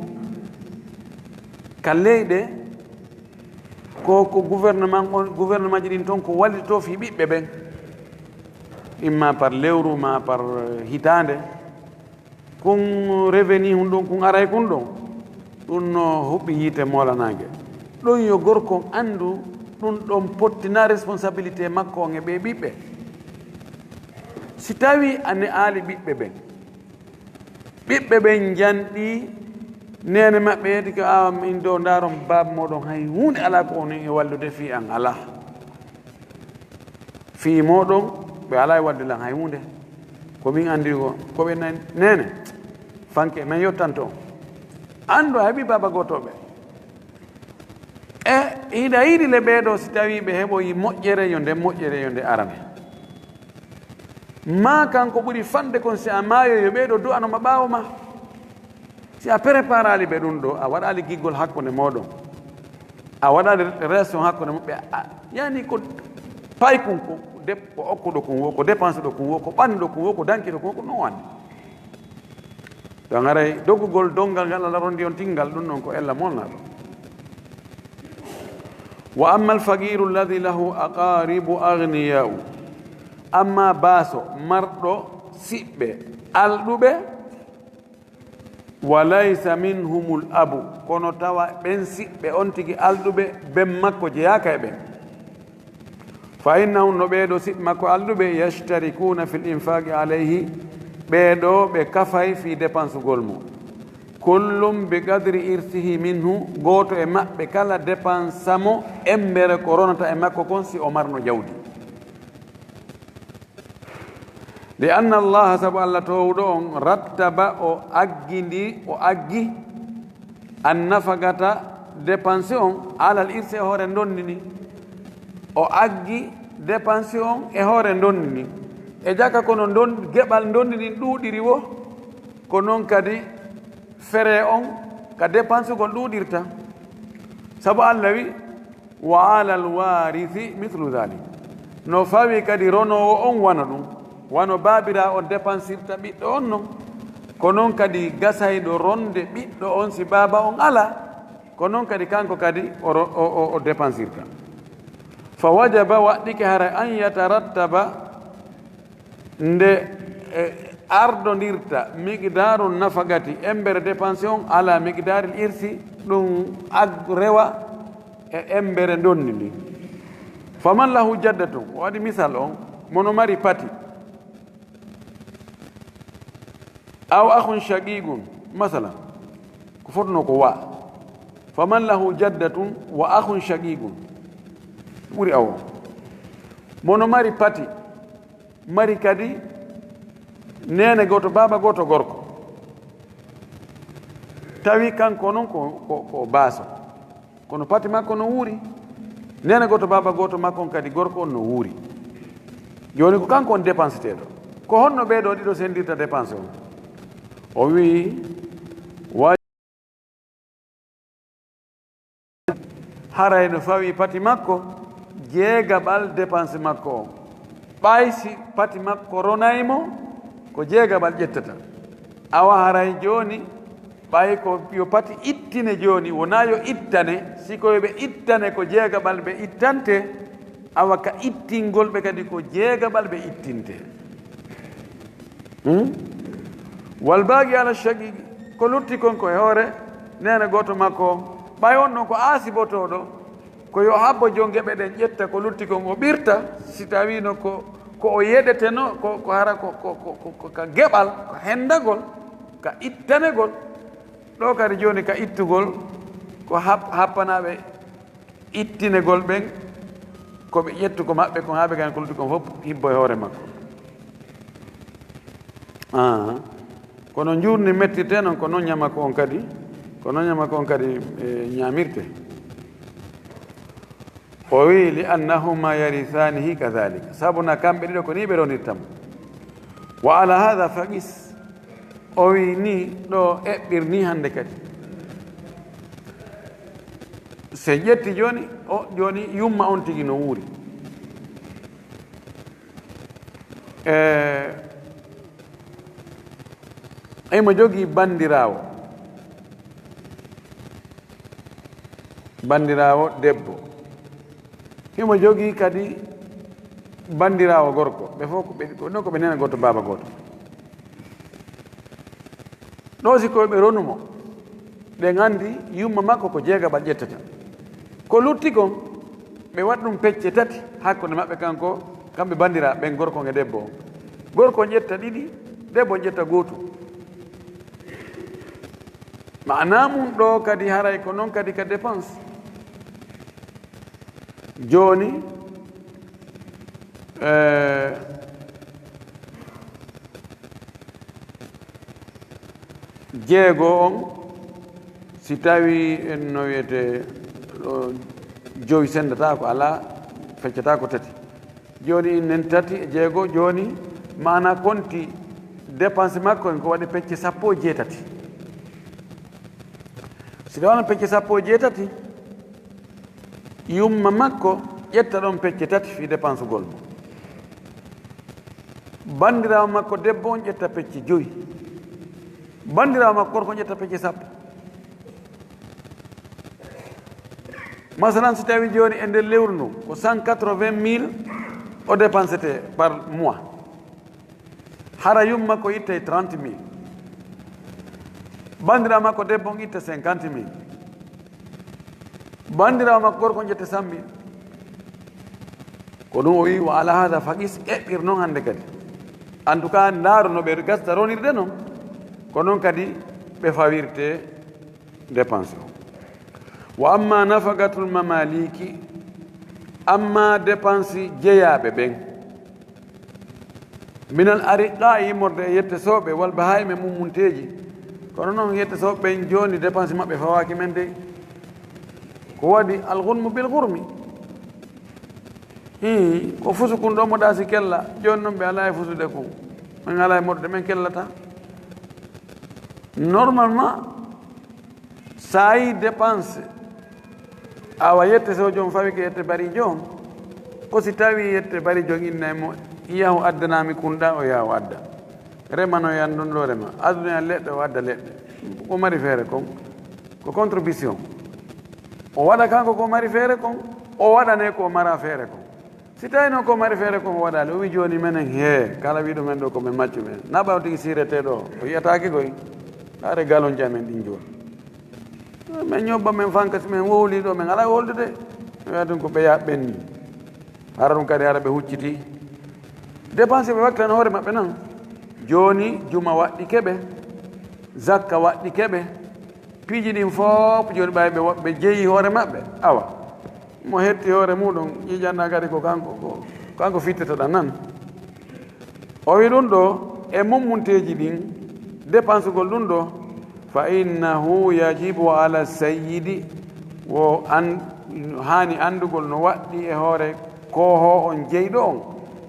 Ka leyɗe, ko, ko gouvernement on, gouvernement ji ɗin ton ko wallitoo fii ɓiɓɓe ɓen, imma par lewru, maa par, eh, hitaande. Kun reveni hun ɗun, kun aray kun ɗon, ɗun no huɓɓi yiite moolanaange. Ɗun yo gorko on anndu, ɗun ɗon pottina responsabilité makko on e ɓee ɓiɓɓe. Si tawii a ne'aali ɓiɓɓe ɓen, ɓiɓɓe ɓen njanɗii, neene maɓɓe yeetike, "Aa, min ɗoo, ndaaron baaba mooɗon, hay huunde alaa ko onon e wallude fii an, alaa." Fii mooɗon, ɓe alaa e wadde lan hay huunde. Ko min anndi ko, ko ɓe nan-, neene, fanke, men yottanto on. Anndu a heɓii baaba gootooɓe. E hiɗa yiɗi le ɓee ɗoo, si tawii ɓe heɓoyi moƴƴere, yo nden moƴƴere, yo nde arane. Maa kanko ɓuri fanɗe kon, si a maayoyi, yo ɓee ɗoo du'ano ma ɓaawo maa. Si a preparaali ɓe ɗun ɗoo, a waɗaali giggol hakkunde mooɗon, a waɗaali relation hakkunde maɓɓe, a, yani ko paykun ko, ko dep-, ko okkuɗo kun wo, ko dépense ɗo kun wo, ko ɓannuɗo kun wo, ko dankiɗo kun wo, ko non woni. Ɗon haray dogugol donngal ngal Alla rondi on tingal, ɗun non ko ella molnaaɗo. Wa amma al-faqiru alladhi lahu aqaribu aghniya'u, amma baaso marɗo siɓɓe alɗuɓe, wa laysa minhumul abu, kono tawa ɓen siɓɓe on tigi alɗuɓe, ben makko jeyaaka e ɓen. Fa innahum, no ɓee ɗoo siɓɓe makko alɗuɓe, yashtarikuuna fil infaqi alayhi, ɓee ɗoo ɓe kafay fii depansugol mo. Kullum bi qadri irsihi minhu, gooto e maɓɓe kala depansa mo embere ko ronata e makko kon si o marno jawdi. Li anna Allaha, sabu Alla toowuɗo on, rattaba, o aggindi, o aggi, an nafaqata, depanse on, alal irsi, e hoore ndondi ndin. O aggi depanse on e hoore ndondi ndin. E jaka kono ndon-, geɓal ndondi ndin ɗuuɗiri wo, ko non kadi fere on ka depansugol ɗuuɗirta. Sabu Alla wi, "Wa alal waarisi mislu dhalik." No fawi kadi ronoowo on wano ɗun. Wano baabiraawo on depansirta ɓiɗɗo on non, ko non kadi gasayɗo ronde ɓiɗɗo on si baaba on alaa, ko non kadi kanko kadi o ro-, o, o, o depansirta. Fa wajaba, waɗɗike haray, an yatarattaba, nde, e, ardondirta miqdaaru nafaqati, embere depanse on, ala miqdaaril irsi, ɗun ag-, rewa e embere ndondi ndin. Faman lahu jaddatun, o waɗi misal on, mo no mari pati, aw akhun shaqiqun, masalan, ko fotnoo ko wa. Faman lahu jaddatun wa akhun shaqiqun, ɓuri awo. Mo no mari pati, mari kadi neene gooto, baaba gooto gorko. Tawi kanko non ko, ko, ko baaso. Kono pati makko no wuuri. Neene gooto, baaba gooto makko on kadi gorko on no wuuri. Jooni ko kanko on depanseteeɗo. Ko honno ɓee ɗoo ɗiɗo sendirta depanse on? O wi'i, wa-, haray no fawi pati makko, jeegaɓal depanse makko on. Ɓay si pati makko ronay mo, ko jeegaɓal ƴettata. Awa haray jooni, ɓay ko yo pati ittine jooni, wonaa yo ittane, si ko yo ɓe ittane, ko jeegaɓal ɓe ittante, awa ka ittingol ɓe kadi ko jeegaɓal ɓe ittinte. Hmm? Wal baaqi ala shaqiqi, ko lutti kon ko e hoore neene gooto makko on. Ɓay on ɗon ko aasibotooɗo, ko yo habbo jon geɓe ɗen, ƴetta ko lutti kon o ɓirta, si tawiino ko, ko o yeɗeteno, ko, ko hara ko, ko, ko, ko, ko ka geɓal, ko hendagol, ka ittanegol. Ɗoo kadi jooni ka ittugol, ko hap-, happanaaɓe ittinegol ɓen, ko ɓe ƴettu ko maɓɓe kon, haa ɓe gani ko lutti kon fof hibbo e hoore makko. Ah. Kono njuurndi mettirte non, ko non ñamako on kadi, ko non ñamako on kadi, e, ñaamirte. O wi'i, "Li annahuma yarisanihi kadhalika." Sabu na kamɓe ɗiɗo ko ni ɓe ronirta mo. "Wa ala hadha faqis." O wi'i ni ɗo eɓɓir ni hannde kadi. Se ƴetti jooni, o, jooni yumma on tigi no wuuri. E, imo jogii banndiraawo, banndiraawo debbo. Himo jogii kadi banndiraawo gorko. Ɓe fof ko ɓe, ko, non ko ɓe neene gooto, baaba gooto. Ɗoo si ko ɓe ronu mo, ɓe nganndi yumma makko ko jeegaɓal ƴettata. Ko lutti kon, ɓe waɗa ɗum pecce tati hakkunde maɓɓe, kanko, kamɓe banndiraaɓe ɓen, gorko on e debbo on. Gorko on ƴetta ɗiɗi, debbo on ƴetta gootu. Maanaa mun ɗoo kadi haray ko non kadi ka dépense. Jooni, eh, jeego on, si tawii en no wiyetee, ɗo jowi senndataako, alaa, feccataako tati. Jooni, in nen tati e jeego, jooni, maanaa konti dépense makko en ko waɗi pecce sappo e jeetati. Si ɗon pecce sappo e jeetati, yumma makko ƴetta ɗon pecce tati fii dépensugol mo. Banndiraawo makko debbo on ƴetta pecce jowi. Banndiraawo makko gorko on ƴetta pecce sappo. Masalan, si tawii jooni e nder lewru ndun, ko cent quatre-vingt mille o dépensete par mois. Hara yumma ko ittay trente mille. Banndiraawo makko debbo on itta cinquante mille. Banndiraawo makko gorko on ƴetta cent mille. Ko ɗum o wi'i, "Wa ala hada faqis", eɓɓir non hannde kadi. En tout cas, ndaaru no ɓe gasta ronirde non. Ko non kadi ɓe fawirte dépense o. Wa amma nafaqatul mamaliki, amma dépense jeyaaɓe ɓen, minal ariqaa'i, immorde e yettesooɓe, wal bahaa'imi, e mummunteeji. Kono non yettesooɓe ɓen jooni dépense maɓɓe fawaaki men dey. Ko waɗi al ghunmu bil ghurmi. Hii, ko fusu kun ɗo mo ɗaasi kella, jooni non ɓe alaa e fusude kun. Men alaa e moɗude, men kellata. Normalement, sa yi dépense, awa yette so joom fawi ko yette bari joom, ko si tawi yette bari joom inna e mo, yahu addanami kun ɗa, o yahu adda. Remano yan ɗon ɗo rema. Aduna yan leɗɗe, o adda leɗɗe. Ko mari feere kon, ko contribution. O waɗa kanko ko mari feere kon, o waɗane ko mara feere kon. Si tawi non ko mari feere kon o waɗaali, o wi jooni menen, hee, kala wiɗo men ɗo ko men maccu men. Na ɓaw tigi siretee ɗo, o yi'ataake koy. Haare galonji amen ɗin jooni. Men ñobba men fanka si men wowli ɗo, men alaa woldude. Mi wi'a ɗum ko ɓeya ɓenni. Hara ɗum kadi hara ɓe hucciti. Dépense ɓe waɗtan hoore maɓɓe nan. Jooni juma waɗɗike ɓe, zakka waɗɗike ɓe. Piiji ɗin fof jooni ɓay ɓe wa-, ɓe jeyi hoore maɓɓe. Awa, mo hetti hoore muɗum, ƴiiƴanɗa kadi ko kanko, ko kanko fittitoɗa nan. O wi ɗum ɗo, e mummunteeji ɗin, dépensegol ɗum ɗo, fa innahu yajibu ala sayyidi, wo an, haani anndugol no waɗɗi e hoore koohoo on jeyɗo on,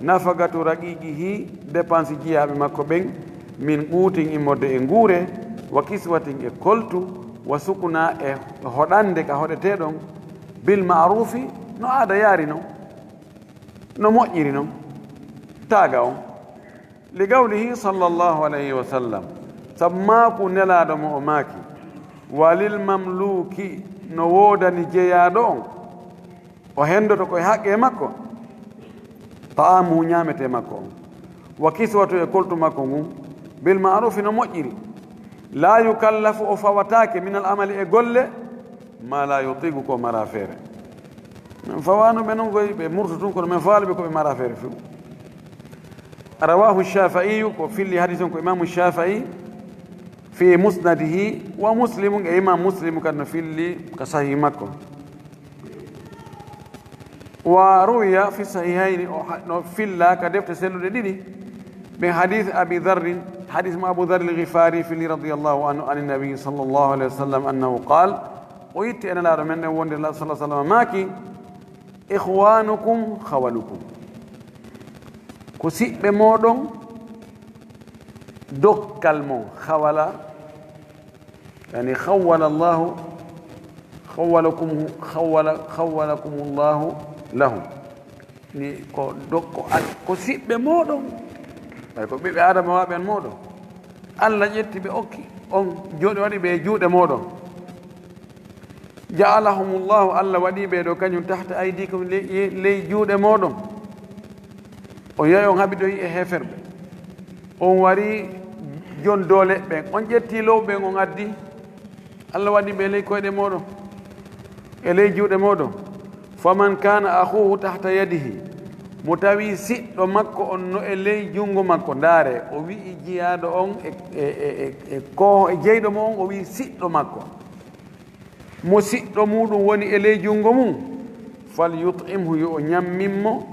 nafaqatu raqiqihi, dépense jiyaaɓe makko ɓen, min quutin immorde e nguure, wa kiswatin e koltu, wa sukuna e hoɗande ka hoɗetee ɗon, bil ma'rufi, no aada yaari non, no moƴƴiri non, taaga on. Li qawlihi sallallahu alayhi wa sallam, sabu maaku Nelaaɗo mo o maaki, "Walil mamluki, no woodani jeyaaɗo on, o hendoto ko e haqqee makko, ta'amuhu, ñaametee makko on, wa kiswatu, e koltu makko ngun, Bil ma'rufi no moƴƴiri. Laa yukallafu, o fawataake, minal amali, e golle, maa laa yutiqu, ko maraa feere. Men fawaano ɓe non koy, ɓe murtu tun, kono men fawaali ɓe ko ɓe maraa feere few. Rawaahu Shaafi'iyu, ko filli hadis on ko Imaamu Shaafi'i, fi musnadihi, wa Muslimun, e Imaam Muslim kadi no filli ka Sahih makko. Wa ruwiya fi sahihayni, o ha-, no filla ka defte selluɗe ɗiɗi, min hadith Abi Dharrin, hadith mo Abu Dharr al-Ghifari fili radiyallahu anhu, an Nabi sallallahu alayhi wa sallam annahu qal, o itti e Nelaaɗo men ɗen wonde Allah sallallahu alayhi wa sallam maaki, "Ikhwanukum khawalukum." Ko siɓɓe mooɗon dokkal mon, khawala, yani, khawwala Allahu, khawwalakum, khawwala, khawwalakumullahu lahum. Ni ko do-, ko al-, ko siɓɓe mooɗon. Ɓay ko ɓiɓɓe Aadama waaɓe an mooɗon. Allah ƴetti ɓe okki on, jooɗi waɗi ɓe e juuɗe mooɗon. Ja'alahumullahu, Allah waɗi ɓe ɗo kañum tahta aydikum, ley, ley juuɗe mooɗon. On yahi on haɓidoyi e heeferɓe. On wari jon doole ɓen. On ƴetti lowɓe ɓen on addi. Allah waɗi ɓe ley koyɗe mooɗon, e ley juuɗe mooɗon. Faman kana akhuhu tahta yadihi. Mo tawi siɗɗo makko on no e ley junngo makko. Ndaare, o wi'i jiyaaɗo on e, e, e, e, e ko, e jeyɗo mo on, o wi'i siɗɗo makko. Mo siɗɗo muuɗum woni e ley junngo mum, "Fal yut'imhu, yo o ñammin mo,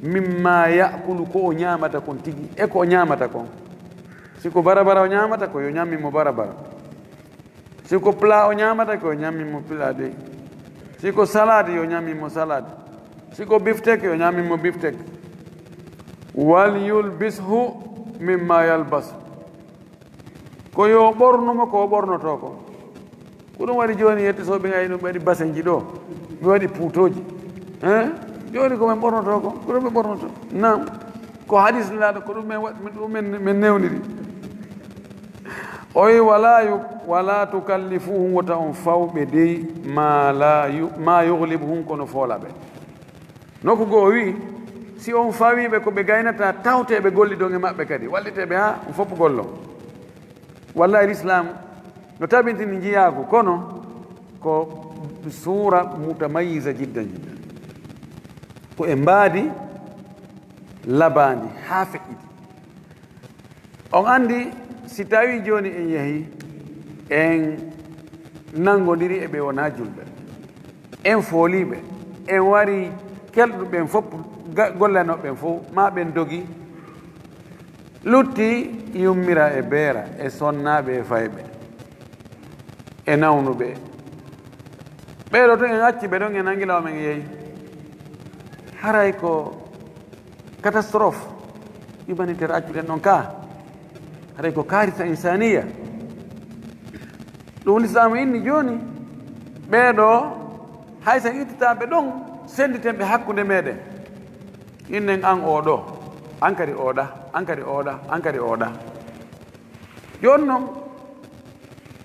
mimma ya'kulu, ko o ñaamata kon tigi, e ko o ñaamata kon." Si ko barabara o ñaamata ko, yo ñammin mo barabara. Si ko plat o ñaamata ko, yo ñammin mo plat dey. Si ko salade, yo ñammin mo salade. Si ko biftek, yo ñammin mo biftek. "Wal yulbishu mimma yalbas." Ko yo ɓornu mo ko o ɓornotoo kon. Ko ɗum waɗi jooni, yetto so ɓe ngayi ɗum, ɓe waɗi basenji ɗo, ɓe waɗi puutooji. Hein? Jooni ko men ɓornotoo kon, ko ɗum ɓe ɓornotoo. Naam. Ko hadis Nelaaɗo, ko ɗum men waɗ-, ɗum men, men newniri. O wi, "Wala yu-, wala tukallifuhum, wota on faw ɓe dey, ma la yu-, ma yughlibuhum, kono foola ɓe." Nokku goo o wi'i, si on fawii ɓe ko ɓe gaynata, tawtee ɓe gollidon e maɓɓe kadi, wallitee ɓe haa on fof golloo. Wallahi, Lislaam no tabintini njiyaagu, kono ko suura mutamayyiza jiddan jiddan. Ko e mbaadi labaandi haa feƴƴiti. On anndi, si tawii jooni en yahii, en nanngondiri e ɓe wonaa julɓe, en foolii ɓe, en warii kelɗuɓe ɓen fof, ga-, gollanooɓe ɓen fof, maa ɓen dogii, lutti yummira e beera, e sonnaaɓe e fayɓe, e nawnuɓe. Ɓee ɗoo tun en acci ɓe ɗon, en anngilaa men yehi. Haray ko catastrophe humanitaire accuɗen ɗon ka. Haray ko kaarisa insaniya. Ɗum Lislaamu inni jooni, ɓee ɗoo, hay sen ittitaa ɓe ɗon, sennditen ɓe hakkunde meɗen. Innen an oo ɗoo, an kadi oo ɗaa, an kadi oo ɗaa, an kadi oo ɗaa. Jooni non,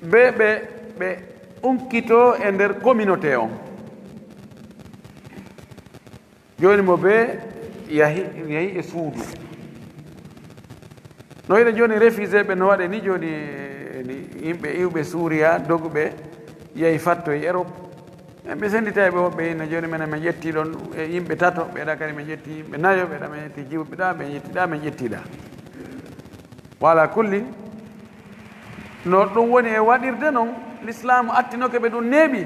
ɓe, ɓe, ɓe unkitoo e nder communauté on. Jooni mo bee yahi, yahi e suudu. No hiɗen jooni réfugié ɓe no waɗe ni jooni, ni yimɓe iwɓe Suuriya, doguɓe, yahi fattoyi Europe. En ɓe sennditay ɓe woɓɓe hino jooni menen men ƴetti ɗon e yimɓe tato, ɓe ɗa kadi men ƴetti yimɓe nayo, ɓe ɗa men ƴetti jiwɓe ɗa, men ƴetti ɗa, men ƴetti ɗa. Wa ala kulli, no ɗum woni e waɗirde non, Lislaamu attinoke ɓe ɗum neeɓi.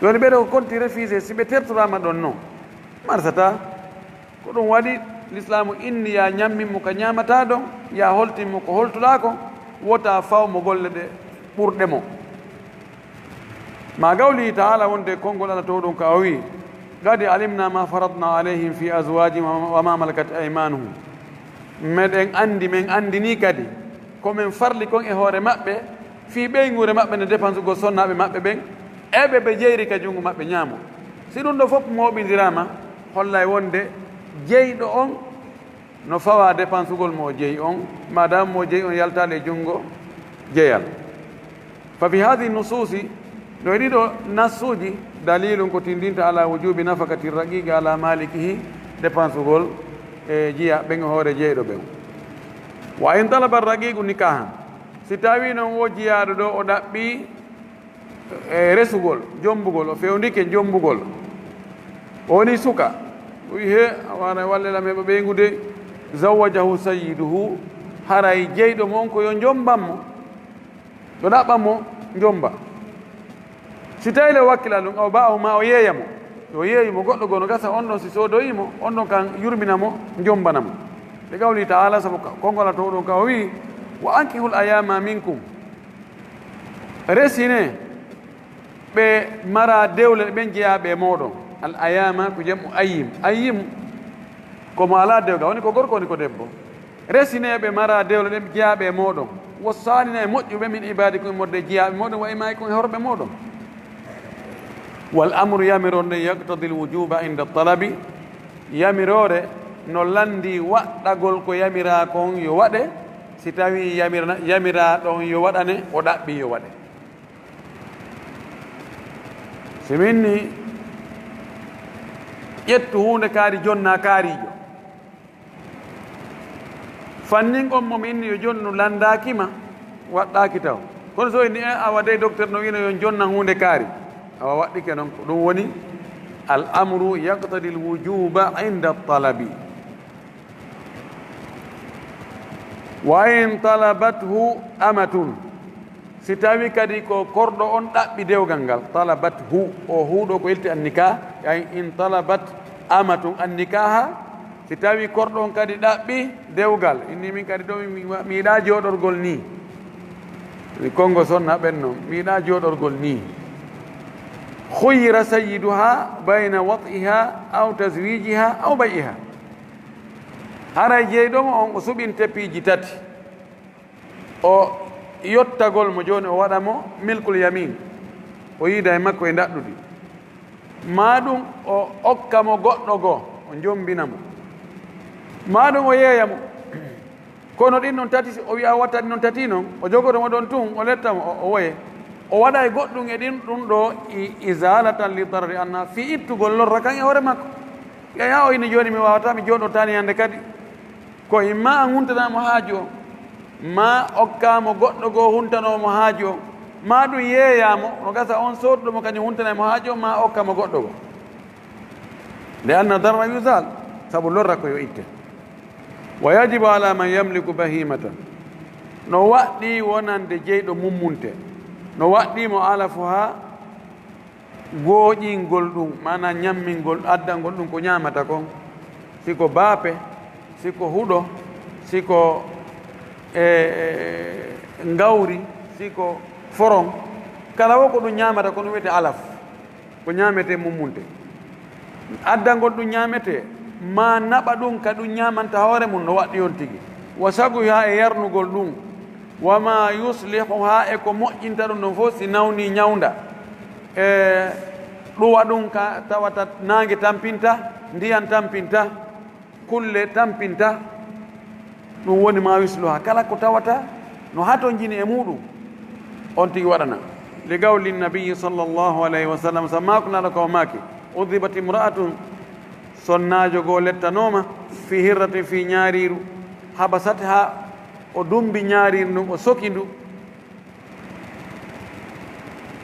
Jooni ɓeɗo ko konti refusé, si ɓe tertoraama ɗon non, marsata. Ko ɗum waɗi Lislaamu inni, yaa ñammin mo ka ñaamataa ɗon, yaa holtin mo ko holtuɗaa kon, wota faw mo golle ɗe ɓurɗe mo. Ma qawlihi ta'ala, wonde konngol Alla towɗon ka o wi'i, "Qad alimna ma faradna alayhim fi azwajihim wa ma malakat aymanuhum." Meɗen anndi, men anndini kadi ko men farli kon e hoore maɓɓe, fii ɓeynguure maɓɓe nde depansugol sonnaaɓe maɓɓe ɓen, e ɓe ɓe jeyri ka junngo maɓɓe ñaamo. Si ɗum ɗo fof mooɓindiraama, hollay wonde jeyɗo on no fawaa depansugol mo o jeyi on, maadaama mo o jeyi on yaltaali e junngo jeyal. Fa fi haadihi nusuusi, no e ɗiɗo nassuuji, daliilun ko tindinta ala wujuubi nafakati raqiiqi ala maalikihi, depansugol e jiya ɓen e hoore jeyɗo ɓen. Wa in talaba raqiqu nikahan, si tawii non woo jiyaaɗo ɗoo o ɗaɓɓii e resugol, jommbugol, o fewndike jommbugol, o woni suka, o wi'i, "Hee, a waray walle lam heɓa ɓeyngu dey." Zawwajahu sayyiduhu, haray jeyɗo mo on ko yo jommban mo, yo ɗaɓɓan mo jommba. Si tawii le o wakkila ɗum, aw ba'ahu, maa o yeeya mo, yo yeeyu mo goɗɗo goo no gasa, on ɗon si soodoyii mo, on ɗon kan yurmina mo, jommbana mo. Li qawlihi ta'ala, sabu ka-, konngol Alla towɗo on ka o wi'i, "Wa ankihul ayama minkum." Resinee ɓe maraa dewle ɓen jeyaaɓe e mooɗon. Al ayama ko jam'u ayyim. Ayyim ko mo alaa dewgal, woni ko gorko, woni ko debbo. Resinee ɓe maraa dewle ɗen jeyaaɓe e mooɗon. Wassalihina, e moƴƴuɓe, min ibadikum, immorde e jeyaaɓe mooɗon, wa imaikum, e horɓe mooɗon. Wal amru, yamiroore nden, yaqtadil wujuba inda talabi. Yamiroore no lanndii waɗɗagol ko yamiraa kon yo waɗe, si tawii yamira-, yamiraa ɗon yo waɗane, o ɗaɓɓii yo waɗe. Si min ni, ƴettu huunde kaari, jonnaa kaariijo. Fannin on mo min ni yo jonnu, lanndaaki ma, waɗɗaaki taw. Kono so inni, "Eh, awa dey, docteur no wi'no yo jonnan huunde kaari." Awa waɗɗike non, ko ɗum woni, al amru yaqtadi al wujuba inda talabi. Wa in talabathu amatun, si tawi kadi ko korɗo on ɗaɓɓi dewgal ngal, talabathu, o huuɗo ko ilti annika, ay in talabat amatun annikaha, si tawi korɗo on kadi ɗaɓɓi dewgal, inni min kadi ɗo mi, mi, mi yiɗaa jooɗorgol nii. Mi konngo sonna ɓen non, mi yiɗaa jooɗorgol nii. Khuyyira sayyiduha bayna wat'iha aw tazwijiha aw bay'iha. Haray jeyɗo mo on, o suɓinte piiji tati. O yottagol mo jooni, o waɗa mo milkul yamin. O yiida e makko e ndaɗɗudi. Maa ɗum o okka mo goɗɗo goo, o jommbina mo. Maa ɗum o yeeya mo. Kono ɗin non tati, si o wi'a watta ɗin non tati non, o jogoto mo ɗon tun, o letta mo, o, o woye. O waɗa e goɗɗum e ɗin ɗum ɗoo i-, izalatan li darari anna, fii ittugol lorra kan e hoore makko. Ɓeya o inni jooni mi waawataa, mi jooɗotaani hannde kadi. Ko imma an huntana mo haaju on, maa okka mo goɗɗo goo huntanoo mo haaju on, maa ɗum yeeyaa mo, no gasa on sooduɗo mo kañum huntana mo haaju on, maa okka mo goɗɗo goo. Li anna darra yuzal, sabu lorra ko yo itte. Wa yajibu ala man yamliku bahimatan, no waɗɗii wonande jeyɗo mummunte, no waɗɗii mo alafuha, gooƴingol ɗum, maanaa ñammingol, addangol ɗum ko ñaamata kon, si ko baape, si ko huɗo, si ko, e, e, ngawri, si ko foron, kala wo ko ɗum ñaamata kon, ɗum wiyetee alaf, ko ñaametee mummunte. Addangol ɗum ñaametee, maa naɓa ɗum ka ɗum ñaamanta hoore mum no waɗɗii on tigi. Wa saguha e yarnugol ɗum, wa ma yuslihuha e ko moƴƴinta ɗum ɗon fof, si nawnii ñawnda. E ɗuwa ɗum ka tawata naange tampinta, ndiyan tampinta, kulle tampinta, ɗum woni ma yusluha. Kala ko tawata no hatonjini e muɗum, on tigi waɗana. Li qawli nabiyyi sallallahu alayhi wa sallam, sammaaku naaɗo ko maaki, udibat imra'atun, sonnaajo goo lettanooma, fi hirratin, fi ñaariiru, habasatha, o dumbi ñaariiru ndun, o soki ndu,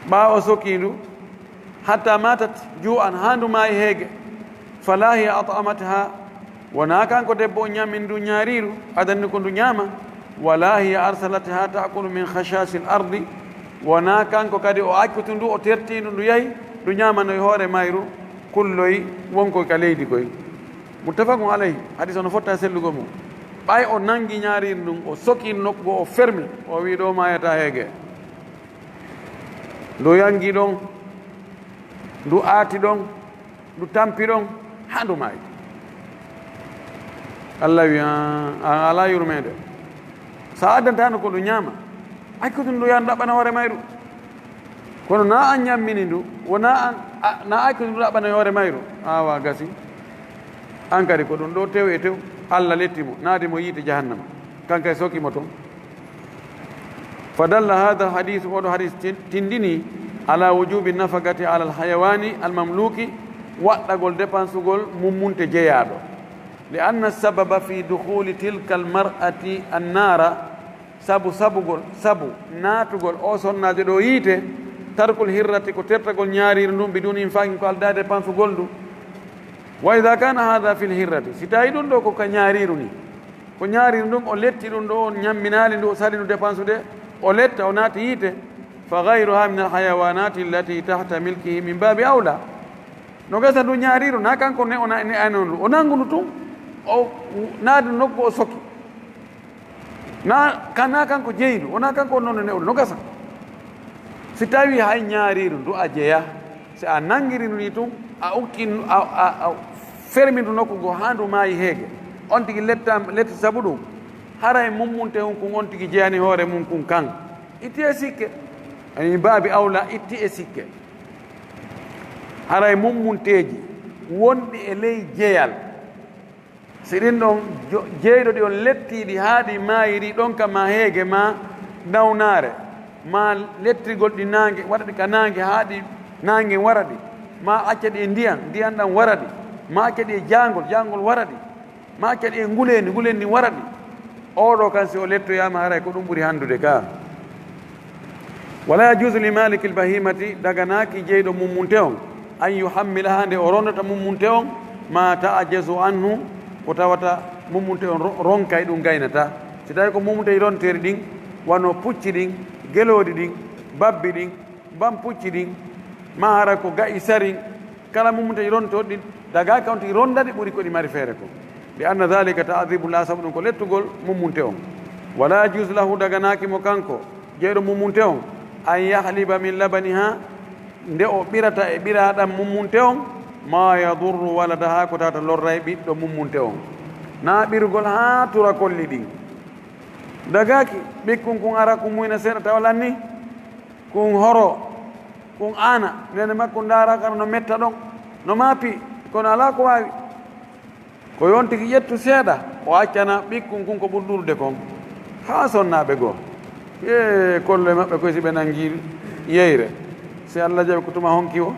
ɓaawo sokiindu, hatta matat juu'an, haa ndu maayi heege. Fala hiya at'amatha, wonaa kanko debbo on ñaamini ndu ñaariiru, adani ko ndu ñaama. Wala hiya arsalatha ta'kulu min khashashil ardi, wonaa kanko kadi o accutu ndu, o tertii ndu, ndu yahi, ndu ñaamano e hoore mayru kulloy wonkoy ka leydi koy. Muttafaqun alayhi, hadis on no fotta e sellugol mum. Ɓay o nangi ñaariiru ndun, o soki nokku goo, o fermi, o wi'i ɗoo maayataa heege. Ndu yangi ɗon, ndu aati ɗon, ndu tampi ɗon, haa ndu maayi. Allah wi'i, "An, an alaa yurmeende. Sa addantaano ko ndu ñaama, accu ndu yaha ndu ɗaɓɓana hoore mayru." Kono na an ñammini ndu, wona an, a, na accu ndu ɗaɓɓana hoore mayru. Awa gasi. An kadi ko ɗum ɗo tew e tew, Allah letti mo, naadi mo yiite jahannama. Kan kay soki mo ton. Fa dalla hadha hadith, oɗo hadith tin-, tindini ala wujubi nafaqati ala al hayawani al mamluki, waɗɗagol dépensugol mummunte jeyaaɗo. لأن السبب في دخول تلك المرأة النار, sabu sabugol, sabu naatugol oo sonnaajo ɗoo yiite, ترك الحرة, ko tertagol ñaariiru ndun, بدون إنفاق, ko aldaa depansugol ndu. وإذا كان هذا في الحرة, si tawii ɗun ɗoo ko ka ñaariiru nii, ko ñaariiru ndun, o letti ɗun ɗoo, o ñamminaali ndu, o sali ndu depansude, o letta, o naati yiite, فغيرها من الحيوانات التي تحت ملكه من باب أولى. No gasa ndu ñaariiru, na kanko ne o na-, ne ano ndu, o nangu ndu tun, o naadi nokku, o soki. Na, ka, na kanko jeyi ndu, o na kanko non ne o, no gasa. Si tawii hay ñaariiru ndu a jeya, si a nangiri ndu ni tun, a ukki ndu, a, a, a fermi ndu nokku goo haa ndu maayi heege, on tigi letta, letti sabu ɗun, haray mummunte on kun on tigi jeyani hoore mun kun kan. Itti e sikke. Ani baabi awla, itti e sikke. Haray mummunteeji wonɗi e ley jeyal, si ɗin ɗon jo-, jeyɗo ɗi on lettii ɗi haa ɗi maayiri ɗon ka maa heege maa nawnaare, maa lettigol ɗi naange, waɗa ɗi ka naange haa ɗi naange wara ɗi, maa acca ɗi e ndiyan, ndiyan ɗan wara ɗi, maa acca ɗi e jaangol, jaangol wara ɗi, maa acca ɗi e nguleendi, nguleendi wara ɗi. Oo ɗoo kan, si o lettoyaama, haray ko ɗun ɓuri handude ka. ولا يجوز لمالك البهيمة, daganaaki jeyɗo mummunte on, أن يحملها, nde o rondata mummunte on, ما تعجز عنه, ko tawata mummunte on ro-, ronkay ɗun, gaynata. Si tawii ko mummunteeji ronteeri ɗin, wano pucci ɗin, gelooɗi ɗin, babbi ɗin, ban pucci ɗin, maa hara ko ga'i sarin, kala mummunteeji rontooɗi ɗin, dagaaki on tigi ronda ɗi ɓuri ko ɗi mari feere kon. لأن ذلك تعذيب لها, sabu ɗun ko lettugol mummunte on. ولا يجوز له, daganaaki mo kanko, jeyɗo mummunte on, أن يحلب من لبنها, nde o ɓirata e ɓiraaɗan mummunte on, ما يضر ولدها, ko tawata lorray ɓiɗɗo mummunte on. Na ɓirugol haa tura kolli ɗin. Dagaaki, ɓikkun kun ara kun muyna seeɗa tawa lanni, kun horo, kun aana, neene makkun ndaara kara no metta ɗon, no maapi, kono alaa ko waawi. Ko yo on tigi ƴettu seeɗa, o accana ɓikkun kun ko ɓuri ɗuuɗude kon. Haa sonnaaɓe goo. Yee, kollo e maɓɓe koy si ɓe nangi yeyre. Si Alla jaɓi ko tuma honki o.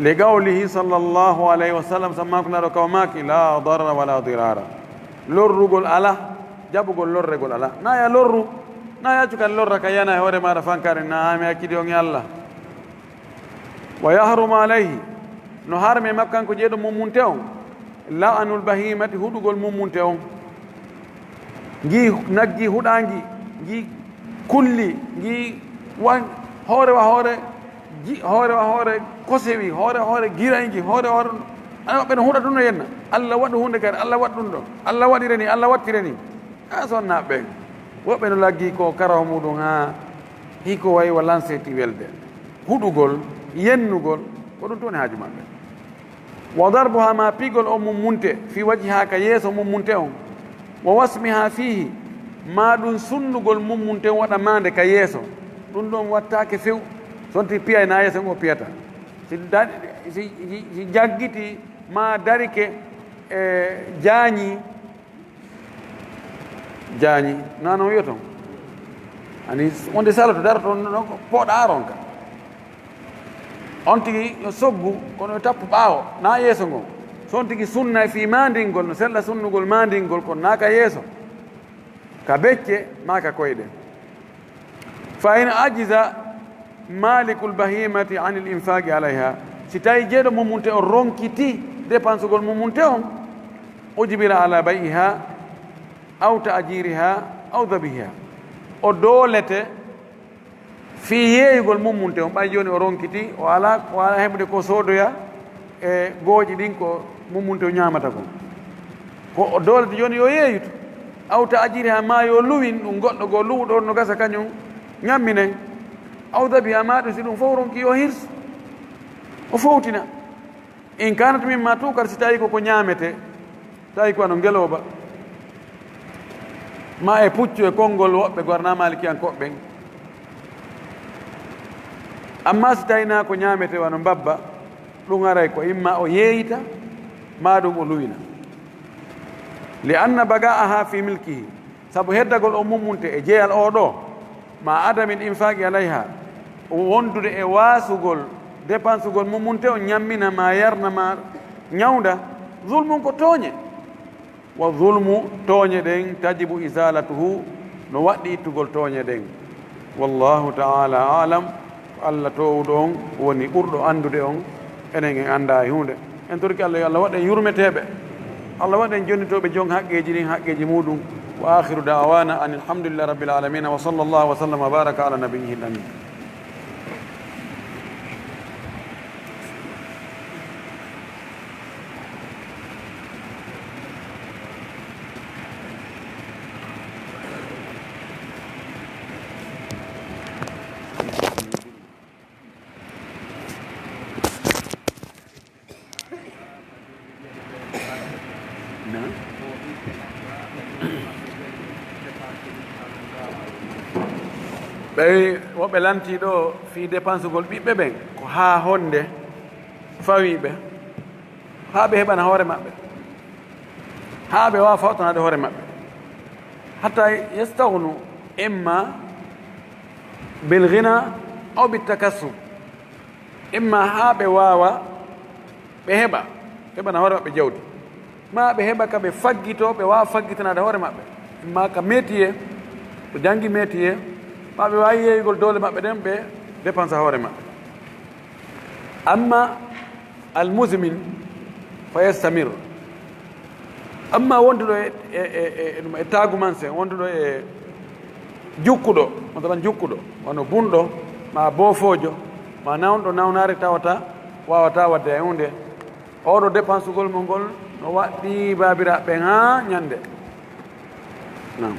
لقوله صلى الله عليه وسلم, sabu maaku naaɗo kaw maaki, لا ضرر ولا ضرار. Lorrugol alaa, jaɓugol lorregol alaa. Na ya lorru, na ya accu kadi lorra ka yana e hoore maaɗa fankaare, na mi accidi on e Alla. ويحرم عليه, no harmi e makko kanko jeyɗo mummunte on, لعن البهيمة, huɗugol mummunte on. Ngi naggi huɗaangi, ngi kulli, ngi wan hoore wa hoore, ji-, hoore wa hoore kosewi, hoore wa hoore girayngi, hoore wa hoore, ana ɓe no huɗa ɗum no yenna. Alla waɗu huunde kadi, Alla waɗu ɗum ɗo, Alla waɗire ni, Alla wattire ni. A sonnaaɓe ɓen, woɓɓe no laggi ko karaw muɗum haa hiko wayi wa lanseti welde. Huɗugol, yennugol, ko ɗum tun woni haaju maɓɓe. وضربها, ma pigol on mummunte, في وجهها, ka yeeso mummunte on, ووسمها فيه, ma ɗum sunnugol mummunte on waɗa maande ka yeeso, ɗum ɗon wattaake few, sonti piyay na yeeso ngo piyata, si da-, si, si, si jaggiti ma darike, e jaañi, jaañi, na non wi'oton? Ani wonde saloto, daroto, no, no, pooɗa aron ka. On tigi yo soggu, kono yo tappu ɓaawo, na yeeso ngon. So on tigi sunna e fii maandingol, no sella sunnugol maandingol, kono na ka yeeso. Ka becce, ma ka koyɗe. فإن عجز مالك البهيمة عن الإنفاق عليها, si tawi jeyɗo mummunte on ronkiti depansugol mummunte on, أجبر على بيعها أو تأجيرها أو ذبحها. O doolete fii yeeyugol mummunte on, ɓay jooni o ronkiti, o alaa, o alaa heɓude ko soodoya e gooƴi ɗin ko mummunte on ñaamata kon. Ko o doolete jooni yo yeeyutu. أو تأجيرها, maa yo luwin ɗum goɗɗo goo luwuɗo on no gasa kañum ñamminay. أو ذبحها, maa ɗum si ɗum fow ronki yo hirsu. O fowtina. إن كانت مما تؤكل, si tawi ko ko ñaamete, tawi ko wano ngelooba, ma e puccu e konngol woɓɓe goo, na maalikiyankooɓe ɓen. Amma si tawi na ko ñaamete wano mbabba, ɗum aray ko imma o yeeyita, ma ɗum o luwina. لأن بقاءها في ملكه, sabu heddagol on mummunte e jeyal oo ɗoo, مع عدم الإنفاق عليها, wondude e waasugol depansugol mummunte on, ñammina ma, yarna ma, ñawnda, Zulmun ko tooñe. Wa zulmu, tooñe ɗen, tajibu izalatuhu, no waɗɗi ittugol tooñe ɗen. Wallahu ta'ala a'lam, ko Allah toowuɗo on woni ɓurɗo anndude on, enen en anndaa e huunde. En torike Allah, yo Allah waɗ en yurmeteeɓe, Allah waɗ en jonnitooɓe jon haqqeeji ɗin haqqeeji muuɗum. Wa akhiru da'wana anil hamdulillahi rabbil alamin, wa sallallahu wa sallama wa baraka ala nabiyyihi al amin. Ɓay woɓɓe lantii ɗoo fii dépensegol ɓiɓɓe ɓen, ko haa honde fawii ɓe, haa ɓe heɓana hoore maɓɓe, haa ɓe waawa fawtanaade hoore maɓɓe, hatta yastaghnu imma bil ghina aw bit takassub. Imma haa ɓe waawa, ɓe heɓa, heɓana hoore maɓɓe jawdi, maa ɓe heɓa ka ɓe faggitoo, ɓe waawa faggitanaade hoore maɓɓe, imma ka métier, ɓe janngi métier, maa ɓe waawi yeeyugol doole maɓɓe ɗen, ɓe dépensa hoore maɓɓe. Amma al muzmin fa yastamir. Amma wonduɗo e, e, e, e, e taagumanse, wonduɗo e jukkuɗo, masalan jukkuɗo, wano bunɗo, maa boofoojo, maa nawnɗo nawnaare tawata waawataa waɗde hay huunde. Oɗo dépensugol mo ngol no waɗɗii baabiraaɓe ɓen haa ñande. Naam.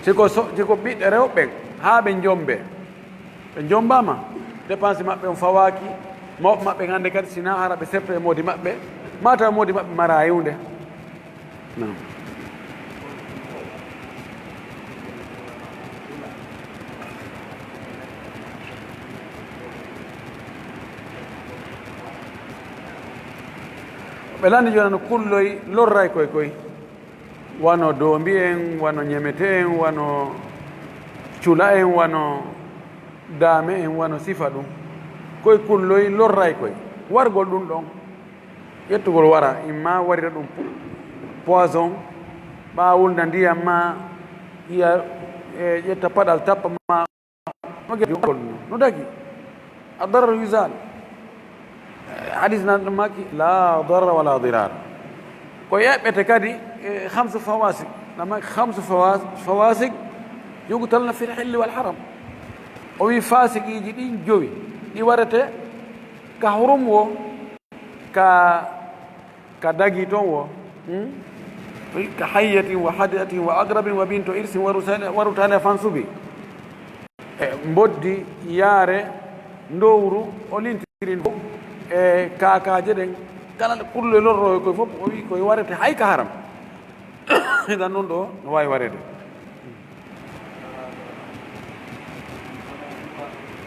Si ko so, si ko ɓiɓɓe rewɓe ɓen, haa ɓe njombee. Ɓe njombaama, dépense maɓɓe on fawaaki, mawɓe maɓɓe hannde kadi, si naa hara ɓe serto e moodi maɓɓe, maa taw moodi maɓɓe maraa e huunde. Naam. Ɓe lanndi jooni no kulloy lorray koy koy. Wano doombi en, wano ñemete en, wano cula en, wano daame en, wano sifa ɗum. Koy kulloy lorray koy. Wargol ɗum ɗon, ƴettugol wara, imma warira ɗum po-, poison, maa wulna ndiyam, maa iya, e, ƴetta paɗal tappa, maa No gedi on no dagi. Ad-darar yuzal. Hadis nan ɗum maki, la darara wala dirar. Ko yaɓɓete kadi, e, khamsu fawasik. Na maki khamsu fawas-, fawasik yugtalna fil hilli wal haram. O wi fasikiiji ɗin jowi, ɗi warete ka hurum wo, ka ka dagi ton wo, hmm? Ka hayyatin wa hadatin wa aqrabin wa bintu irsin wa rusani, wa rutani fansubi. E mboddi, yaare, ndowru, o lintiri ndu, e kaakaaje ɗen, kala kulloy lorroowe koy fof, o wi'i koy warete hay ka haram. Idan non ɗo no waawi wareede.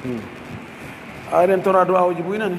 Hmm. Aɗen tora du'aawuji buy nani.